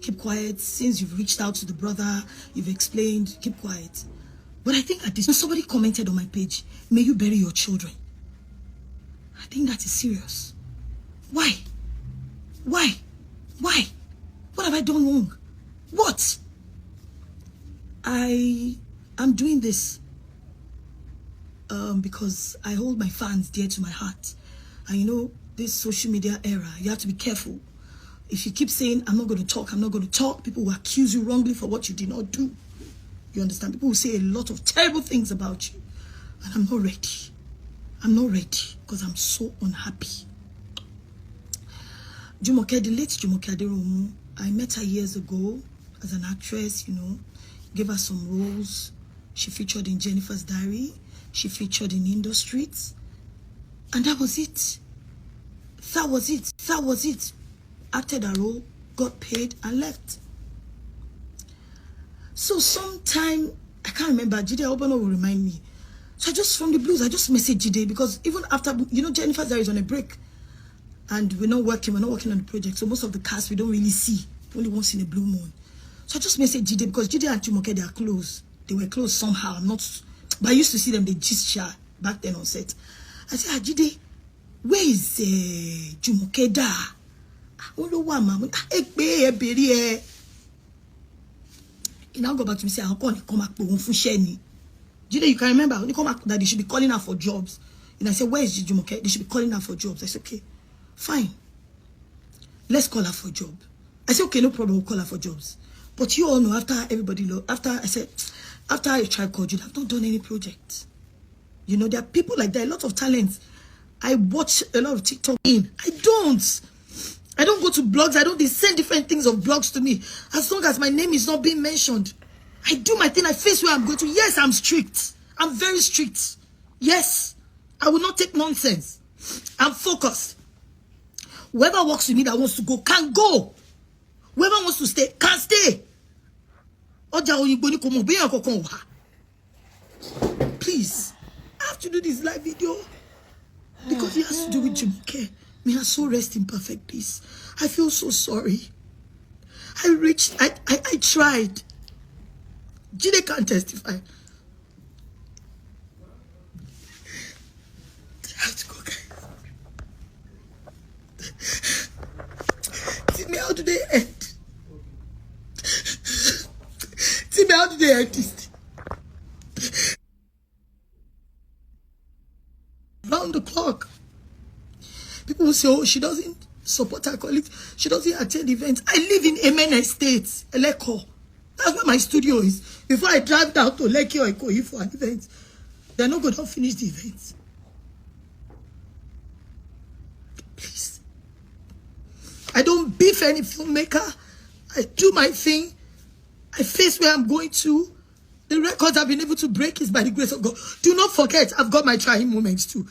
Keep quiet. Since you've reached out to the brother, you've explained, keep quiet. But I think at this, somebody commented on my page, "May you bury your children." I think that is serious. Why? Why? Why? What have I done wrong? What? I am doing this because I hold my fans dear to my heart. And this social media era, you have to be careful. If you keep saying, "I'm not going to talk, I'm not going to talk," people will accuse you wrongly for what you did not do. You understand? People will say a lot of terrible things about you. And I'm not ready. I'm not ready because I'm so unhappy. Jumoke, the late Jumoke Aderounmu, I met her years ago as an actress, gave her some roles. She featured in Jennifer's Diary. She featured in Industries. And that was it. That was it. That was it. Acted her role, got paid, and left. So sometime, I can't remember, Jide Obano will remind me. So I just, from the blues, I just messaged Jide because even after, Jennifer's Diary is on a break. And we're not working on the project. So most of the cast we don't really see, only once in a blue moon. So I just messaged Jide because Jide and Jumoke, they are close. They were close somehow. I'm not, but I used to see them, they just share back then on set. I said, "Ah, Jide, where is Jumoke da?" "Ah, ó ló wà màmú." "Ah, ẹ pé ẹ béèrè ẹ." He now go back to me, say, àwọn kan ní kọ́ máa pè òun fún iṣẹ́ ni. Jide, you can remember, ní kọ́ máa that they should be calling her for jobs. And I said, "Where is Jumoke? They should be calling her for jobs." I said, "Okay, fine. Let's call her for job." I said, "Okay, no problem, we'll call her for jobs." But you all know, after everybody, after I said, after I tried called you, I've not done any project. There are people like that, a lot of talents. I watch a lot of TikTok in. I don't. I don't go to blogs. I don't. They send different things of blogs to me. As long as my name is not being mentioned, I do my thing. I face where I'm going to. Yes, I'm strict. I'm very strict. Yes, I will not take nonsense. I'm focused. Whoever works with me that wants to go can go. Whoever wants to stay can stay. Ọjà òyìnbó ni kò mọ̀ bí èèyàn kankan wà. Please, I have to do this live video because it has to do with Jumoke. May her soul rest in perfect peace. I feel so sorry. I reached, I tried. Jide can't testify. I have to go, guys. Tell me, how do they end? Tell me, how do they end this? Round the clock. People will say, "Oh, she doesn't support her colleagues. She doesn't attend events." I live in Amen Estate, Eleko. That's where my studio is. Before I drive down to Lekki or Ikoyi for an event, they're not going to finish the event. Please. I don't beef any filmmaker. I do my thing. I face where I'm going to. The records I've been able to break is by the grace of God. Do not forget, I've got my trying moments too.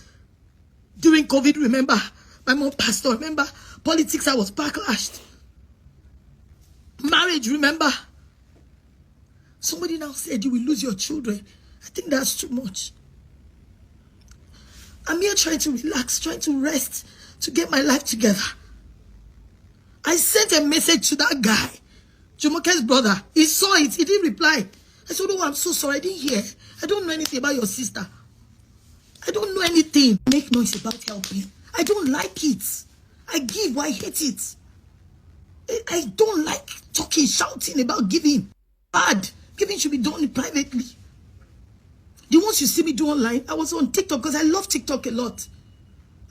During COVID, remember, my mom passed on. Remember, politics, I was backlashed. Marriage, remember. Somebody now said you will lose your children. I think that's too much. I'm here trying to relax, trying to rest, to get my life together. I sent a message to that guy, Jumoke's brother. He saw it. He didn't reply. I said, "Oh, I'm so sorry. I didn't hear. I don't know anything about your sister. I don't know anything." Make noise about helping. I don't like it. I give, but I hate it. I don't like talking, shouting about giving. Bad. Giving should be done privately. The ones you see me do online, I was on TikTok because I love TikTok a lot.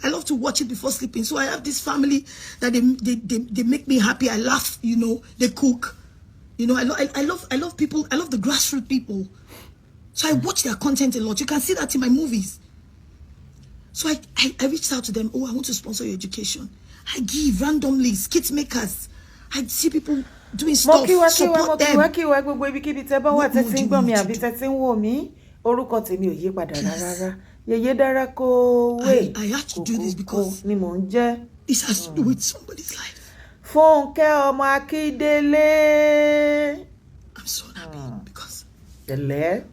I love to watch it before sleeping. So I have this family that they make me happy. I laugh, they cook. I love people. I love the grassroots people. So I watch their content a lot. You can see that in my movies. So I reached out to them. "Oh, I want to sponsor your education." I give randomly, skit makers. I see people doing Mo stuff, kí wá kí wá mo support kí them. wá kí wá gbogbo ibikíbi tẹ́ bá wà What tẹ́ more ti do ń you gbọ́ mi want to àbí do? tẹ́ ti ń wò mí. Orúkọ tèmi ò yí padà Please. rárá, Yèyé Dára kó wé I had to do this kòkókó because ni mò ń jẹ́. this has to do with somebody's life. Fúnkẹ́ ọmọ Akíndélé. I'm so happy because Pẹ̀lẹ́.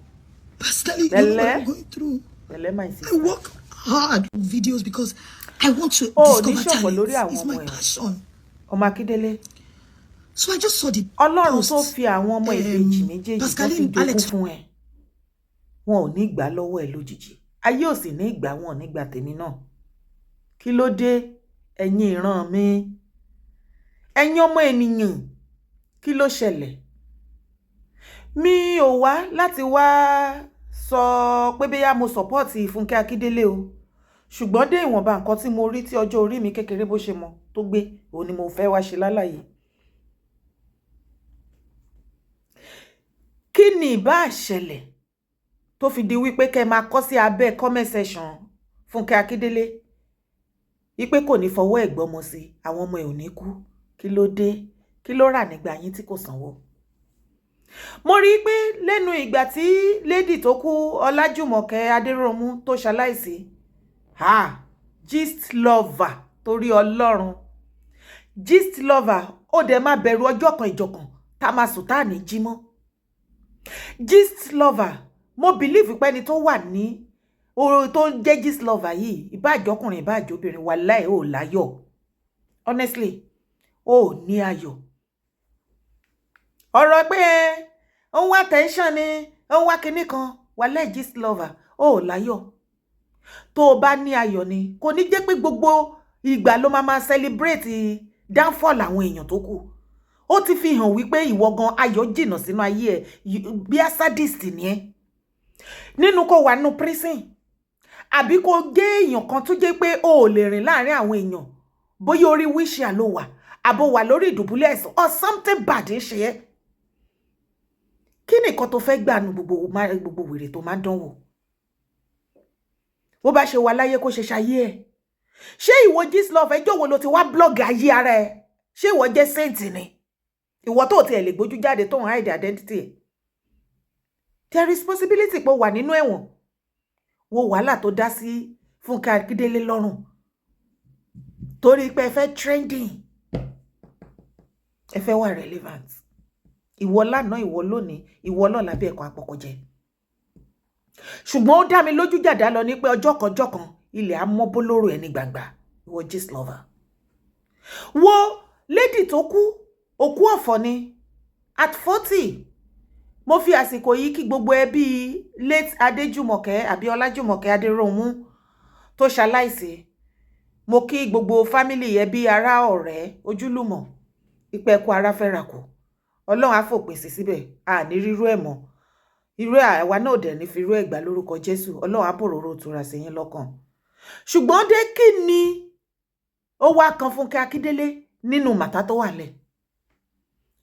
personally, you know what Pẹ̀lẹ́. I'm going through. Pẹ̀lẹ́, my I sister. work hard on videos because I want to O ò ní discover ṣọ̀fọ̀ lórí talents. àwọn It's ọmọ my ẹ̀. passion. Ọmọ Akíndélé. So I just saw the Ọlọ́run tó post. fi àwọn ọmọ ìbejì méjèèjì tó fi Pascaline jogún Alex fún ẹ, wọn ò ní gbà lọ́wọ́ ẹ lójijì. Ayé ò sì ní gbà, wọn ò ní gbà tèmi náà. Kí ló dé, ẹ̀yin ìran mi, ẹ̀yin ọmọ ènìyàn? Kí ló ṣẹlẹ̀? Mi ò wá láti wá sọ pé bóyá mo support Fúnkẹ́ Akíndélé o, ṣùgbọ́n dé ìwọ̀nba nǹkan tí mo rí, tí ọjọ́ orí mi kékeré bó ṣe mọ tó gbé, òun ni mo fẹ́ wá ṣe lálàyé. Kí ni ìbá ṣẹlẹ̀ tó fi di wípé kẹ́ máa kọ sí abẹ́ comment section Fúnkẹ́ Akíndélé wípé kò ní fọwọ́ ẹ̀ gbọ́mọ sí, àwọn ọmọ ẹ̀ ò ní kú? Kí ló dé? Kí ló rà nígbà yín tí kò sanwó? Mo rí i pé lẹ́nu ìgbà tí lady tó kú, Ọlájùmọ̀kẹ́ Adéròmú, tó ṣaláìsí, ha, Gist Lover, torí Ọlọ́run, Gist Lover, ó dẹ̀ má bẹ̀rù ọjọ́ kan ìjọ̀kan tá a máa sùn tá a ní jí mọ́. Gist Lover, mo believe pé ẹni tó wà ní oore tó jẹ́ Gist Lover yìí, ìbáàjọkùnrin, ìbáàjọbìnrin, wàláì, ò láyọ̀. Honestly, ò ní ayọ̀. Ọ̀rọ̀ pé ẹ ó ń wá attention ni, ó ń wá kinní kan, wàláì, Gist Lover, ò láyọ̀. Tó o bá ní ayọ̀ ni, kò ní jẹ́ pé gbogbo ìgbà ló máa máa celebrate downfall àwọn èèyàn tó kù. Ó ti fi hàn wípé ìwọ gan, ayọ̀ jìnnà sínú ayé ẹ. Bí a sadist ni ẹ, nínú kó wà nínú prison, àbí kó gé èèyàn kan tó jẹ́ pé o ò lè rìn láàrin àwọn èèyàn, bóyá orí wheelchair ló wà, àbò wà lórí ìdùbúlẹ̀ àìsàn, or something bad ń ṣe ẹ́. Kí ni nǹkan tó fẹ́ gbà nu gbogbo wèrè tó máa ń dánwò? Bó bá ṣe wà láyé, kó ṣe ṣayé ẹ̀. Ṣé ìwọ Gistlover, ẹjọ́ wo ló ti wá blog ayé ara ẹ̀? Ṣé ìwọ jẹ́ saint ni? Ìwọ tó tiẹ̀ lè gbójú jáde, tó ń hide identity ẹ̀, there is possibility pé ó wà nínú ẹ̀wọ̀n. Wo wàhálà tó dá sí Fúnkẹ́ Akíndélé lọ́rùn torí pé ẹ fẹ́ trending, ẹ fẹ́ wà relevant. Ìwọ lánàá, ìwọ lónìí, ìwọ lọ́la, bí ẹ̀kọ́ apọ̀kọ̀jẹ. Ṣùgbọ́n ó dá mi lójú jàdá lọ ní pé ọjọ́ kan, ọjọ́ kan, ilẹ̀ á mọ́ bólóró ẹni gbangba. Ìwọ Gistlover, wo lady tó kú, òkú ọ̀fọ̀ ni at 40. Mo fi àsìkò yìí kí gbogbo ẹbí late Adéjùmọ̀kẹ́ àbí Ọlájùmọ̀kẹ́ Adéròmú tó ṣaláìsí. Mo kí gbogbo family, ẹbí, ará, ọ̀rẹ́, ojúlùmọ̀, ìpẹ̀kù ara fẹ́ra kù. Ọlọ́run á fòpin sí síbẹ̀, a ní rírú ẹ̀ mọ́. Irú àwa náà dẹ̀ ní fi irú ẹ̀ gbà lórúkọ Jésù. Ọlọ́run á bòròró tura sí yín lọ́kàn. Ṣùgbọ́n dé, kí ni ó wá kan Fúnkẹ́ Akíndélé nínú matter tó wà lẹ̀?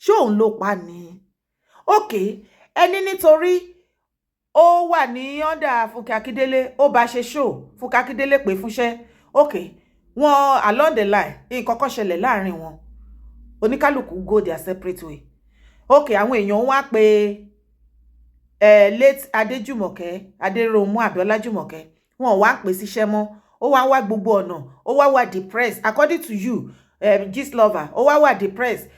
Ṣé òun ló pa ni? Òkè ẹni nítorí ó wà ní under Fúnkẹ́ Akíndélé, ó bá ṣe show, Fúnkẹ́ Akíndélé pè fúnṣẹ́. Òkè wọn, along the line, nǹkan kan ṣẹlẹ̀ láàrin wọn, oníkálukú go their separate way. Òkè àwọn èèyàn wá pé late Adéjùmọ̀kẹ́ Adéròmú àbí Ọlájùmọ̀kẹ́, wọn ò wá pè síṣẹ́ mọ́. Ó wá wá gbogbo ọ̀nà, ó wá wà depressed, according to you, Gistlover. Ó wá wà depressed,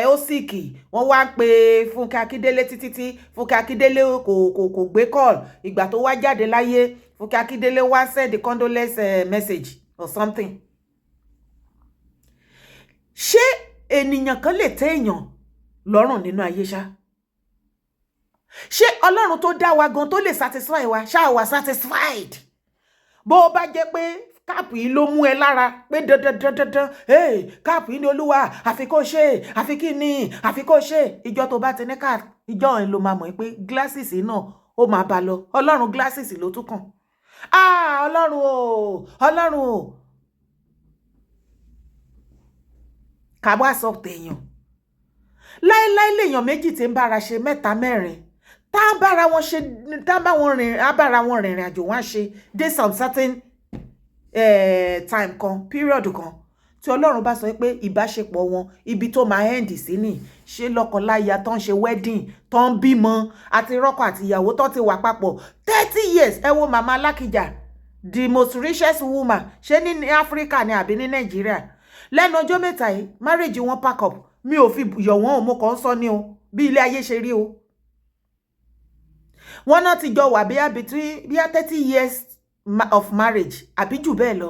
ó sick. Wọ́n wá ń pe Fúnkẹ́ Akíndélé títí tí Fúnkẹ́ Akíndélé kò gbé call. Ìgbà tó wá jáde láyé, Fúnkẹ́ Akíndélé wá send condolence message or something. Ṣé ènìyàn kan lè tẹ́ èèyàn lọ́rùn nínú ayé ṣá? Ṣé Ọlọ́run tó dá wa gan tó lè satisfy wa ṣáà wà satisfied? Bó o bá jẹ́ pé cap yìí ló mú ẹ lára pé dandan dandan dandan, hey, cap yìí ni Olúwa, àfi kó ṣe, àfi kí ni, àfi kó ṣe. Ìjọ tó bá ti ní cap, ìjọ ẹ̀ ló máa mọ̀ pé glasses náà ó máa bá lọ. Ọlọ́run, glasses ló tún kàn. Ah, Ọlọ́run o, Ọlọ́run o, ká wá sọ tèèyàn láéláé. Lèèyàn méjì tí ń bára ṣe, mẹ́ta, mẹ́rin, tá a bára wọn ṣe, tá a bá wọn rìn, á bára wọn rìnrìn àjò, wọn á ṣe dé some certain time kan, period kan, tí Ọlọ́run bá sọ pé ìbáṣepọ̀ wọn, ibi tó máa end sí ni. Ṣé lọ́kọláya tó ń ṣe wedding, tó ń bímọ, àti rọ́kọ àti ìyàwó tó ti wà papọ̀ 30 years? Ẹ wo màmá Alákìjà, the most richest woman, ṣé ní Áfíríkà ni àbí ní Nàìjíríà, lẹ́nu ọjọ́ mẹ́ta yìí, marriage wọn pack up. Mi ò fi yọ̀ wọ́n o, mo kàn ń sọ ní o bí ilé ayé ṣe rí o. Wọ́n náà ti jọ wà bíyà between bíyà 30 years of marriage àbí jù bẹ́ẹ̀ lọ.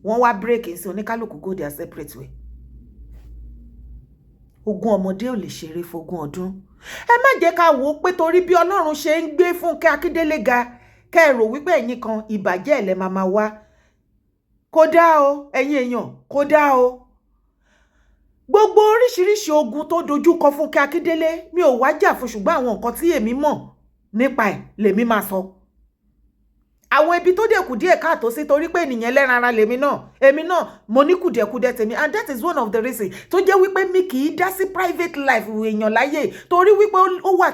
Wọ́n wá break sí, oníkálukú go their separate way. Ogún ọmọdé ò lè ṣeré fógún ọdún. Ẹ má jẹ́ ká wò ó pé torí bí Ọlọ́run ṣe ń gbé Fúnkẹ́ Akíndélé ga, kẹ́ ẹ rò wípé ẹ̀yin kan ìbàjẹ́ ẹ̀ lẹ́ máa máa wá. Kò dáa o, ẹ̀yin èèyàn, kò dáa o. Gbogbo oríṣiríṣi ogun tó dojú kọ Fúnkẹ́ Akíndélé, mi ò wá jà fún, ṣùgbọ́n àwọn nǹkan tí èmi mọ̀ nípa ẹ̀ lèmi máa sọ. Àwọn ibi tó dẹ̀ kù díẹ̀ káàtó sí, torí pé ènìyàn ẹlẹ́ran ara lèmi náà, èmi náà mo ní kùdìẹ̀kudiẹ tèmi, and that is one of the reasons tó jẹ́ wípé mi kì í dá sí private life èèyàn láyè, torí wípé ó wà,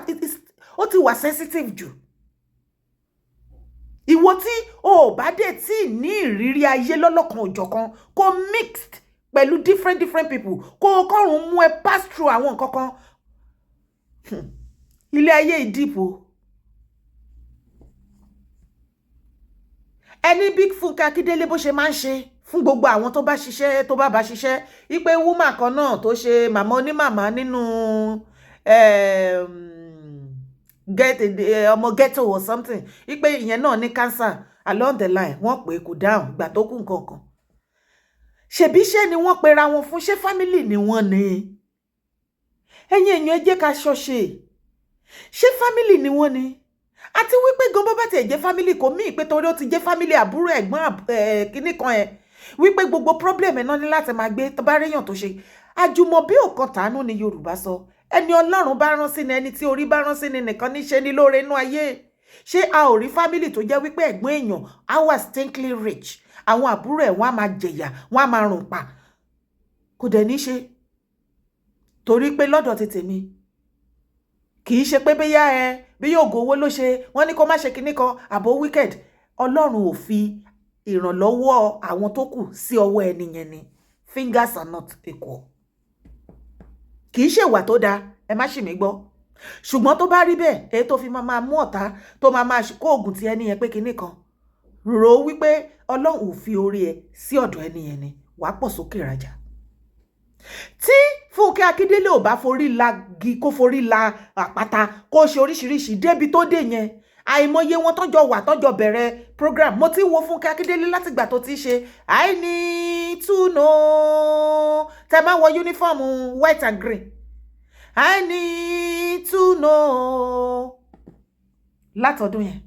ó ti wà sensitive jù. Ìwọ tí o ò bá dẹ̀ tí ní ìrírí ayé lọ́lọ́kan òjọ̀kan, kó mixed pẹ̀lú different different people, kó o kọ́run mú ẹ pass through àwọn nǹkan kan, ilé ayé ìdìbò. Ẹni bí Fúnkẹ́ Akíndélé bó ṣe máa ń ṣe fún gbogbo àwọn tó bá ṣiṣẹ́, tó bá bá ṣiṣẹ́, wípé woman kan náà tó ṣe màmá onímàmá nínú get ọmọ ghetto or something, wípé ìyẹn náà ní cancer. Along the line, wọ́n pè é, kò dáhùn. Ìgbà tó kù nǹkan kan, ṣèbí ṣé ni wọ́n pera wọn fún? Ṣé family ni wọ́n ní? Ẹ̀yin èèyàn, ẹ jẹ́ ká ṣọ́ṣe. Ṣé family ni wọ́n ní? Àti wípé gan, bó bá tiẹ̀ jẹ́ family, kò mí pé torí ó ti jẹ́ family, àbúrò, ẹ̀gbọ́n, kínní kan ẹ̀, wípé gbogbo problem ẹ̀ náà ní láti máa gbé. Tó bá réyàn tó ṣe àjùmọ̀bí ò kan tàánú ni Yorùbá sọ. Ẹni Ọlọ́run bá rán sí ni, ẹni tí orí bá rán sí ni nìkan ní ṣe ni lóore inú ayé. Ṣé a ò rí family tó jẹ́ wípé ẹ̀gbọ́n èèyàn á wà stinkly rich, àwọn àbúrò ẹ̀ wọ́n á máa jẹ̀yà, wọ́n á máa rùn pa? Kò dẹ̀ ní ṣe, torí pé lọ́dọ̀ ti tèmi, kì í ṣe pé bóyá ẹ bí yóò gowó ló ṣe wọ́n ní kó má ṣe kinní kan àbò wicked. Ọlọ́run ò fi ìrànlọ́wọ́ àwọn tó kù sí ọwọ́ ẹni yẹn ni. Fingers are not equal. Kì í ṣèwà tó dáa, ẹ má ṣì mí gbọ́, ṣùgbọ́n tó bá rí bẹ́ẹ̀, èyí tó fi máa mú ọ̀tá tó máa máa kó oògùn tí ẹni yẹn pé kinní kan, rò ó wípé Ọlọ́run ò fi orí ẹ sí ọ̀dọ̀ ẹni yẹn ni wàá pọ̀ sókè rajà. Tí Fúnkẹ́ Akíndélé ò bá forí la gi, kó forí la àpáta, kó ṣe oríṣiríṣi débi tó dé yẹn, àìmọye wọn tọ́jọ́ wà, tọ́jọ́ bẹ̀rẹ̀ program. Mo ti wo Fúnkẹ́ Akíndélé látìgbà tó ti ṣe "I Need to Know", tẹ máa wọ uniform white and green, "I Need to Know", látọdún yẹn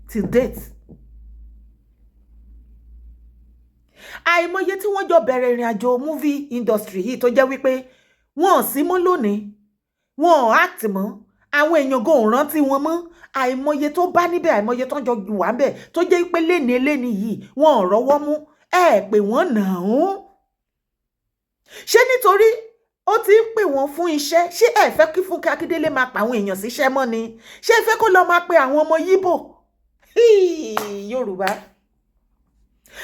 till date. Àìmọye tí wọ́n jọ bẹ̀rẹ̀ ìrìn àjò movie industry yìí tó jẹ́ wípé wọn ò sí mọ́ lónìí, wọn ò act mọ́, àwọn èèyàn gan ò rántí wọn mọ́. Àìmọye tó bá níbẹ̀, àìmọye tó ń jọ wà níbẹ̀ tó jẹ́ pé léni léni yìí wọn ò rọ́wọ́ mú ẹ pé wọ́n nà án. Ṣé nítorí ó ti ń pè wọ́n fún iṣẹ́, ṣé ẹ fẹ́ kí Fúnkẹ́ Akíndélé máa pa àwọn èèyàn síṣẹ́ mọ́ ni? Ṣé ẹ fẹ́ kó lọ máa pe àwọn ọmọ Yíbò, Yorùbá?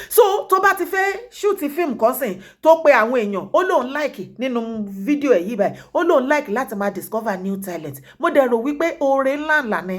So tó bá ti fẹ́ shoot fíìmù kan sìn, tó pe àwọn èèyàn, ó lóun like nínú fídíò ẹ̀ yìí báyìí, ó lóun like láti máa discover new talent. Mo dẹ̀ rò wípé oore ńláńlá ni.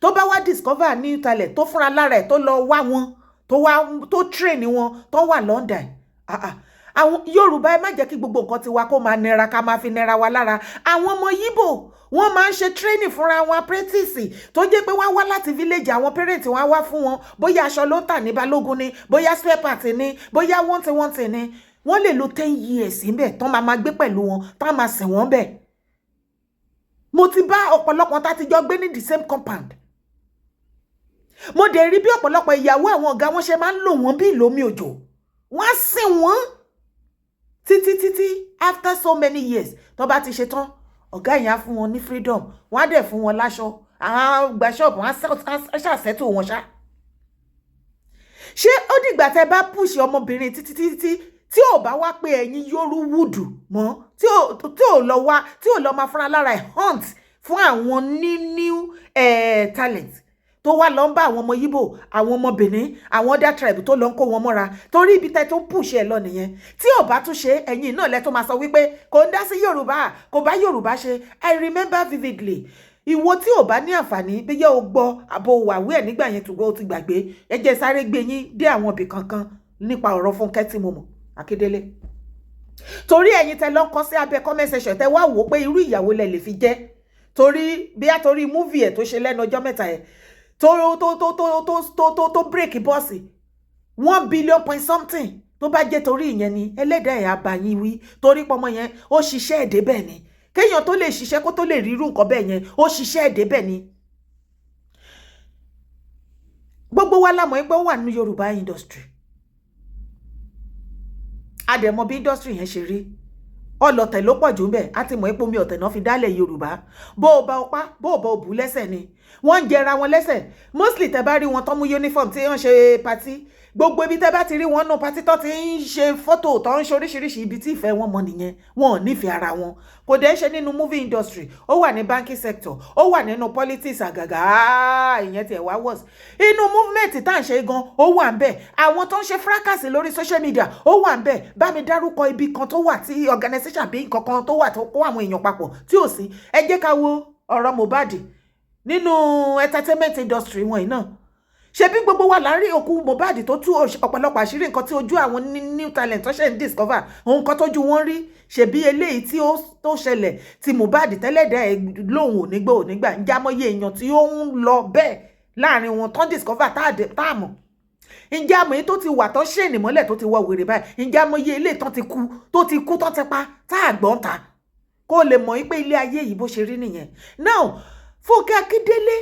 Tó bá wá discover new talent, tó fúnra lára ẹ̀ tó lọ wá wọn, tó wá tó train wọn, tó wà London. Ah ah, àwọn Yorùbá, ẹ má jẹ́ kí gbogbo nǹkan tiwa kó máa nira, ká máa fi nira wa lára. Àwọn ọmọ Yíbò, wọ́n máa ń ṣe training fúnra wọn, apprentice tó jẹ́ pé wọ́n wá láti village, àwọn parents wọn á wá fún wọn, bóyá aṣọ ló ń tà ní Balógun ni, bóyá spare part ni, bóyá wọ́n ti wọ́n ti ni, wọ́n lè lo 10 years níbẹ̀, tán máa máa gbé pẹ̀lú wọn, tán máa sìn wọ́n bẹ̀. Mo ti bá ọ̀pọ̀lọpọ̀ tá ti jọ gbé ní the same compound. Mo dẹ̀ rí bí ọ̀pọ̀lọpọ̀ ìyàwó àwọn ọ̀gá wọn ṣe máa ń lò wọ́n bí ìlómi òjò. Wọ́n á sìn wọ́n títí títí. After so many years, tó bá ti ṣe tán, ọ̀gá yẹn á fún wọn ní freedom, wọ́n á dẹ̀ fún wọn láṣọ, àwọn gba ṣọ́ọ̀bù, wọ́n á ṣàṣẹ́tò wọn ṣá. Ṣé ó dìgbà tẹ́ bá push ọmọbìnrin títí títí, tí ò bá wá pé ẹ̀yin Yorùwùdù mọ́, tí ò lọ wá, tí ò lọ máa fúnra lára ẹ̀ hunt fún àwọn new new talent, tó wá lọ ń bá àwọn ọmọ Yíbò, àwọn ọmọ Benin, àwọn other tribe, tó lọ ń kó wọn mọ́ra, torí ibi tẹ́ tó ń push ẹ̀ lọ nìyẹn. Tí ò bá tún ṣe, ẹ̀yin náà lẹ́ tó máa sọ wípé kò ń dá sí Yorùbá, kò bá Yorùbá ṣe. I remember vividly, ìwọ tí ò bá ní àǹfààní bí yẹ o gbọ́ àbò wàwí ẹ̀ nígbà yẹn, tùgbọ́ o ti gbàgbé. Ẹ jẹ́ sáré gbé yín dé àwọn ibì kankan nípa ọ̀rọ̀ Fúnkẹ́ tí mo mọ̀ Akíndélé, torí ẹ̀yin tẹ́ lọ ń kọ sí abẹ́ comment section, tẹ́ wá wò ó pé irú ìyàwó lẹ lè fi jẹ́, torí bí a torí movie ẹ̀ tó ṣe lẹ́nu ọjọ́ mẹ́ta ẹ̀, tó break bọ́ọ̀sì 1 billion point something. Tó bá jẹ́ torí ìyẹn ni, ẹlẹ́dàá ẹ̀ á bá yín wí, torí pọ́mọ yẹn, ó ṣiṣẹ́ ẹ̀ débẹ̀ ni. Kéèyàn tó lè ṣiṣẹ́ kó tó lè rírú nǹkan bẹ́ẹ̀ yẹn, ó ṣiṣẹ́ ẹ̀ débẹ̀ ni. Gbogbo wa la mọ̀ pé ó wà nínú Yorùbá industry. A dẹ̀ mọ̀ bí industry yẹn ṣe rí. Ọlọ̀tẹ̀ ló pọ̀ jù ń bẹ̀. Á ti mọ̀ pé omi ọ̀tẹ̀ náà fi dálẹ̀ Yorùbá. Bó o bá o pa, bó o bá o bù lẹ́sẹ̀ ni wọ́n ń jẹra wọn lẹ́sẹ̀. Mostly, tẹ́ bá rí wọn tán mú uniform tí wọ́n ṣe party, gbogbo ibi tẹ́ bá ti rí wọn nù party tó ti ń ṣe fọ́tò, tó ń ṣe oríṣiríṣi, ibi tí ìfẹ́ wọn mọ nìyẹn. Wọn ò nífẹ̀ẹ́ ara wọn. Kò dẹ̀ ń ṣe nínú movie industry, ó wà ní banking sector, ó wà nínú politics. Àgàgà ìyẹn tiẹ̀ wá worse. Inú movement tá à ń ṣe gan, ó wà ń bẹ̀. Àwọn tó ń ṣe fracas lórí social media, ó wà ń bẹ̀. Bá mi dárúkọ ibi kan tó wà tí organisation bí nǹkan kan tó wà tó kó àwọn èèyàn papọ̀ tí ò sí. Ẹ jẹ́ ká wo ọ̀rọ̀ Mohbad nínú entertainment industry wọn yìí náà. Ṣebí gbogbo wa là ń rí òkú Mohbad tó tú ọ̀pọ̀lọpọ̀ àṣírí nǹkan tí ojú àwọn new talent tó ṣe ń discover, nǹkan tójú wọn rí. Ṣebí eléyìí tí ó tó ṣẹlẹ̀ tí Mohbad tẹ́lẹ̀dẹ́ ẹ̀ lóhùn ò ní gbọ́, ò ní gbà ń jámọ́yé èèyàn tí ó ń lọ bẹ́ẹ̀ láàrin wọn tán discover tá a mọ̀. Ǹjẹ́ àmọ́ èyí tó ti wà tán ṣèèní mọ́lẹ̀ tó ti wọ wèrè báyìí? Ǹjẹ́ àmọ́ iye eléyìí tán ti kú, tó ti kú, tán ti pa, tá a gbọ́n ta? Kó lè mọ̀ pé ilé ayé yìí, bó ṣe rí nìyẹn. Now, Fúnkẹ́ Akíndélé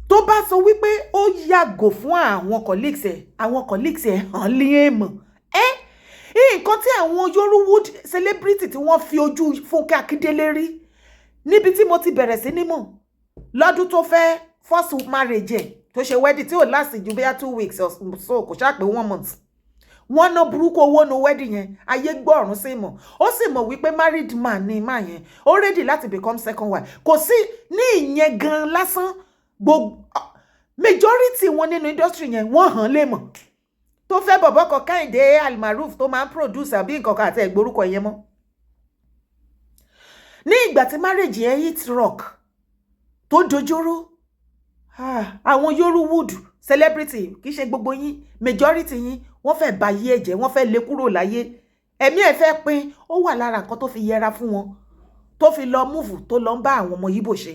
tó bá sọ wípé ó yàgò fún àwọn colleagues ẹ̀, àwọn colleagues ẹ̀ hàn lé mọ̀ ẹ́. Nǹkan tí àwọn Yorùwood celebrity tí wọ́n fi ojú Fúnkẹ́ Akíndélé rí níbi tí mo ti bẹ̀rẹ̀ sí ní mọ̀ lọ́dún tó fẹ́ first marriage ẹ̀, tó ṣe wedding tí ò last ju bóyá 2 weeks or so, kò ṣáà pé one month. Wọ́n ná burúkú owó nu wedding yẹn. Ayé gbọ́, ọ̀run sí mọ̀. Ó sì mọ̀ wípé married man ni man yẹn, ó ready láti become second wife. Kò sí ní ìyẹn gan lásán, gbogbo majority wọn nínú industry yẹn, wọ́n hàn lè mọ̀. Tó fẹ́ bọ̀bọ̀ kan, Kẹ́hìndé Almaroof, tó máa ń produce àbí nǹkan kan àti ẹ̀gbórúkọ yẹn mọ́. Ní ìgbà tí marriage yẹn hit rock, tó dojúrú, àwọn Yorùwood celebrity, kì í ṣe gbogbo yín, majority yín, wọ́n fẹ́ ba yé ẹ̀jẹ̀, wọ́n fẹ́ lé kúrò láyé, ẹ̀mí ẹ̀ fẹ́ pin. Ó wà lára nǹkan tó fi yẹra fún wọn, tó fi lọ move, tó lọ ń bá àwọn ọmọ Yíbò ṣe.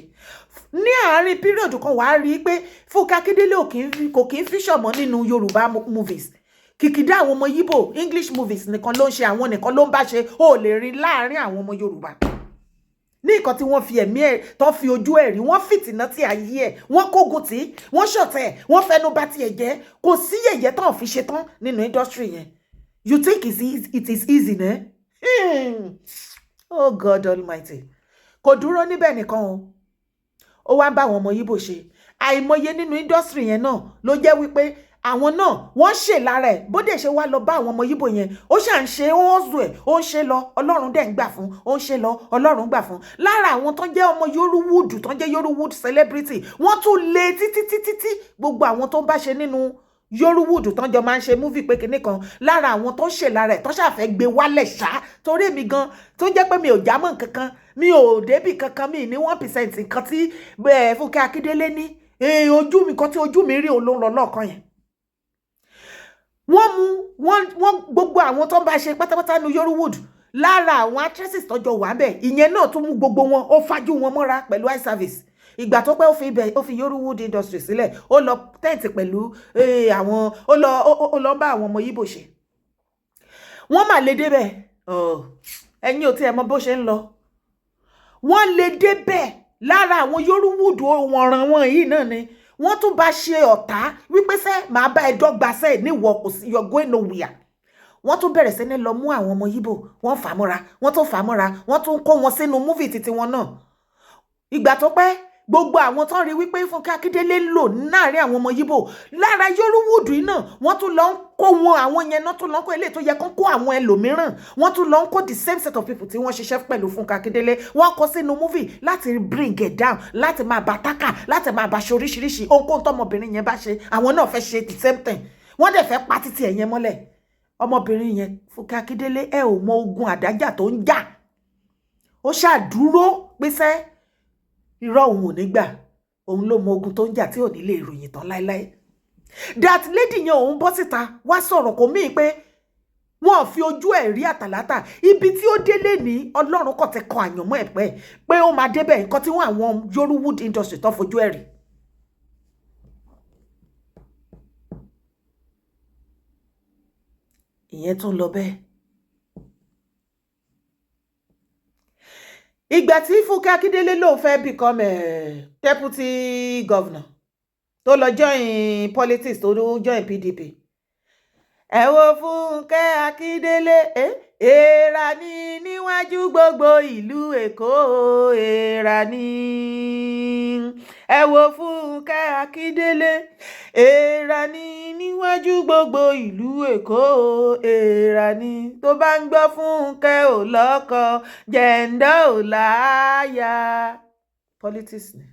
Ní àárín period kan, wàá rí i pé Fúnkẹ́ Akíndélé kò kí ń feature mọ́ nínú Yorùbá movies. Kìkìdá àwọn ọmọ Yíbò, English movies nìkan ló ń ṣe, àwọn nìkan ló ń bá ṣe. Ó lè rí láàárín àwọn ọmọ Yorùbá. Ní nǹkan tí wọ́n fi ẹ̀mí ẹ̀ tán, fi ojú ẹ̀ rí, wọ́n fìtìná tí ayé ẹ̀, wọ́n kógun tí wọ́n ṣọ̀tẹ̀, wọ́n fẹnu bà tiẹ̀ jẹ́. Kò sí yẹ̀yẹ́ tán fi ṣe tán nínú industry yẹn. You think it is easy ne? Oh God Almighty. Kò dúró níbẹ̀ nìkan o, ó wá ń bá àwọn ọmọ Yíbò ṣe. Àìmọye nínú industry yẹn náà ló jẹ́ wípé àwọn náà wọ́n ṣe lára ẹ̀. Bó dẹ̀ ṣe wá lọ bá àwọn ọmọ Yíbò yẹn, ó ṣà ń ṣe, ó ń zù ẹ̀, ó ń ṣe lọ, Ọlọ́run dẹ̀ ń gbà fún. Ó ń ṣe lọ, Ọlọ́run gbà fún. Lára àwọn tó ń jẹ́ ọmọ Yorùwood, tó ń jẹ́ Yorùwood celebrity, wọ́n tún lé títí títí tí gbogbo àwọn tó ń bá ṣe nínú Yorùwood tó ń jọ máa ń ṣe movie pé kinní kan, lára àwọn tó ń ṣe lára ẹ̀, tó ṣàfẹ́ gbé wálẹ̀ ṣá. Torí èmi gan tó jẹ́ pé mi ò jámọ́ nǹkan kan, mi ò débì kankan, mi ní 1% nǹkan tí Fúnkẹ́ Akíndélé ní. Ojú mi kan tí ojú mi rí, òun ló ń lọ lọ́ọ̀kan yẹn. Wọ́n mú wọ́n gbogbo àwọn tó ń bá ṣe pátápátá nu Yorùwood, lára àwọn actresses tọ́jọ́ wà bẹ́ẹ̀, ìyẹn náà tún mú gbogbo wọn, ó fájú wọn mọ́ra pẹ̀lú eye service. Ìgbà tó pẹ́, ó fi ibẹ̀, ó fi Yorùwood industry sílẹ̀, ó lọ tent pẹ̀lú àwọn, ó lọ bá àwọn ọmọ Yíbò ṣe. Wọ́n mà lè débẹ̀. Ẹ̀yin ò tí ẹ mọ bó ṣe ń lọ. Wọ́n lè débẹ̀. Lára àwọn Yorùwood wọ̀nràn wọn yìí náà ni wọ́n tún bá ṣe ọ̀tá wípé sẹ́ màá bá ẹ dọ́gba sẹ́ níwọ̀, kò sí, you're going nowhere. Wọ́n tún bẹ̀rẹ̀ sí ní lọ mú àwọn ọmọ Yíbò, wọ́n fà á mọ́ra, wọ́n tún fà á mọ́ra, wọ́n tún kó wọn sínú movie títí wọn náà. Ìgbà tó pẹ́, gbogbo àwọn tó ń rí wípé Fúnkẹ́ Akíndélé lò láàrin àwọn ọmọ Yíbò lára Yorùwood yìí náà, wọ́n tún lọ ń kó wọn. Àwọn yẹn náà tún lọ ń kó eléyìí tó yẹ kó kó àwọn ẹlòmíràn. Wọ́n tún lọ ń kó the same set of people tí wọ́n ṣiṣẹ́ pẹ̀lú Fúnkẹ́ Akíndélé, wọ́n kó sínú movie láti bring it down, láti máa bá tákà, láti máa bá ṣe oríṣiríṣi ohunkóhun tọmọbìnrin yẹn bá ṣe. Àwọn náà fẹ́ ṣe the same thing, wọ́n dẹ̀ fẹ́ pa títí ẹ̀ yẹn mọ́lẹ̀. Ọmọbìnrin yẹn, Fúnkẹ́ Akíndélé, ẹ ò mọ ogun àdájà tó ń jà. Ó ṣàdúró pèsè irọ́, òun ò ní gbà. Òun ló mọ ogun tó ń jà tí ò ní lè ròyìn tán láéláé. That lady yẹn, òun bọ́ síta wá sọ̀rọ̀, kò míì pé wọn ò fi ojú ẹ̀ rí àtàlátà. Ibi tí ó délé ní, Ọlọ́run kò ti kọ àyànmọ́ ẹ̀ pẹ́ pé ó máa débẹ̀. Nǹkan tí wọ́n àwọn Yorùwood industry tó fojú ẹ̀ rí. Ìyẹn tún lọ bẹ́ẹ̀. Ìgbà tí Fúnkẹ́ Akíndélé lòun fẹ́ become deputy governor, tó lọ join politics, tó join PDP, ẹ wo Fúnkẹ́ Akíndélé, èèrà ní níwájú gbogbo ìlú Èkó, èèrà ní. Ẹ wo Fúnkẹ́ Akíndélé, èèrà ní níwájú gbogbo ìlú Èkó, èèrà ní. Tó bá ń gbọ́, Fúnkẹ́ ò lọ́kọ, Jẹ̀ǹdọ́ ò láyà. Politics ni.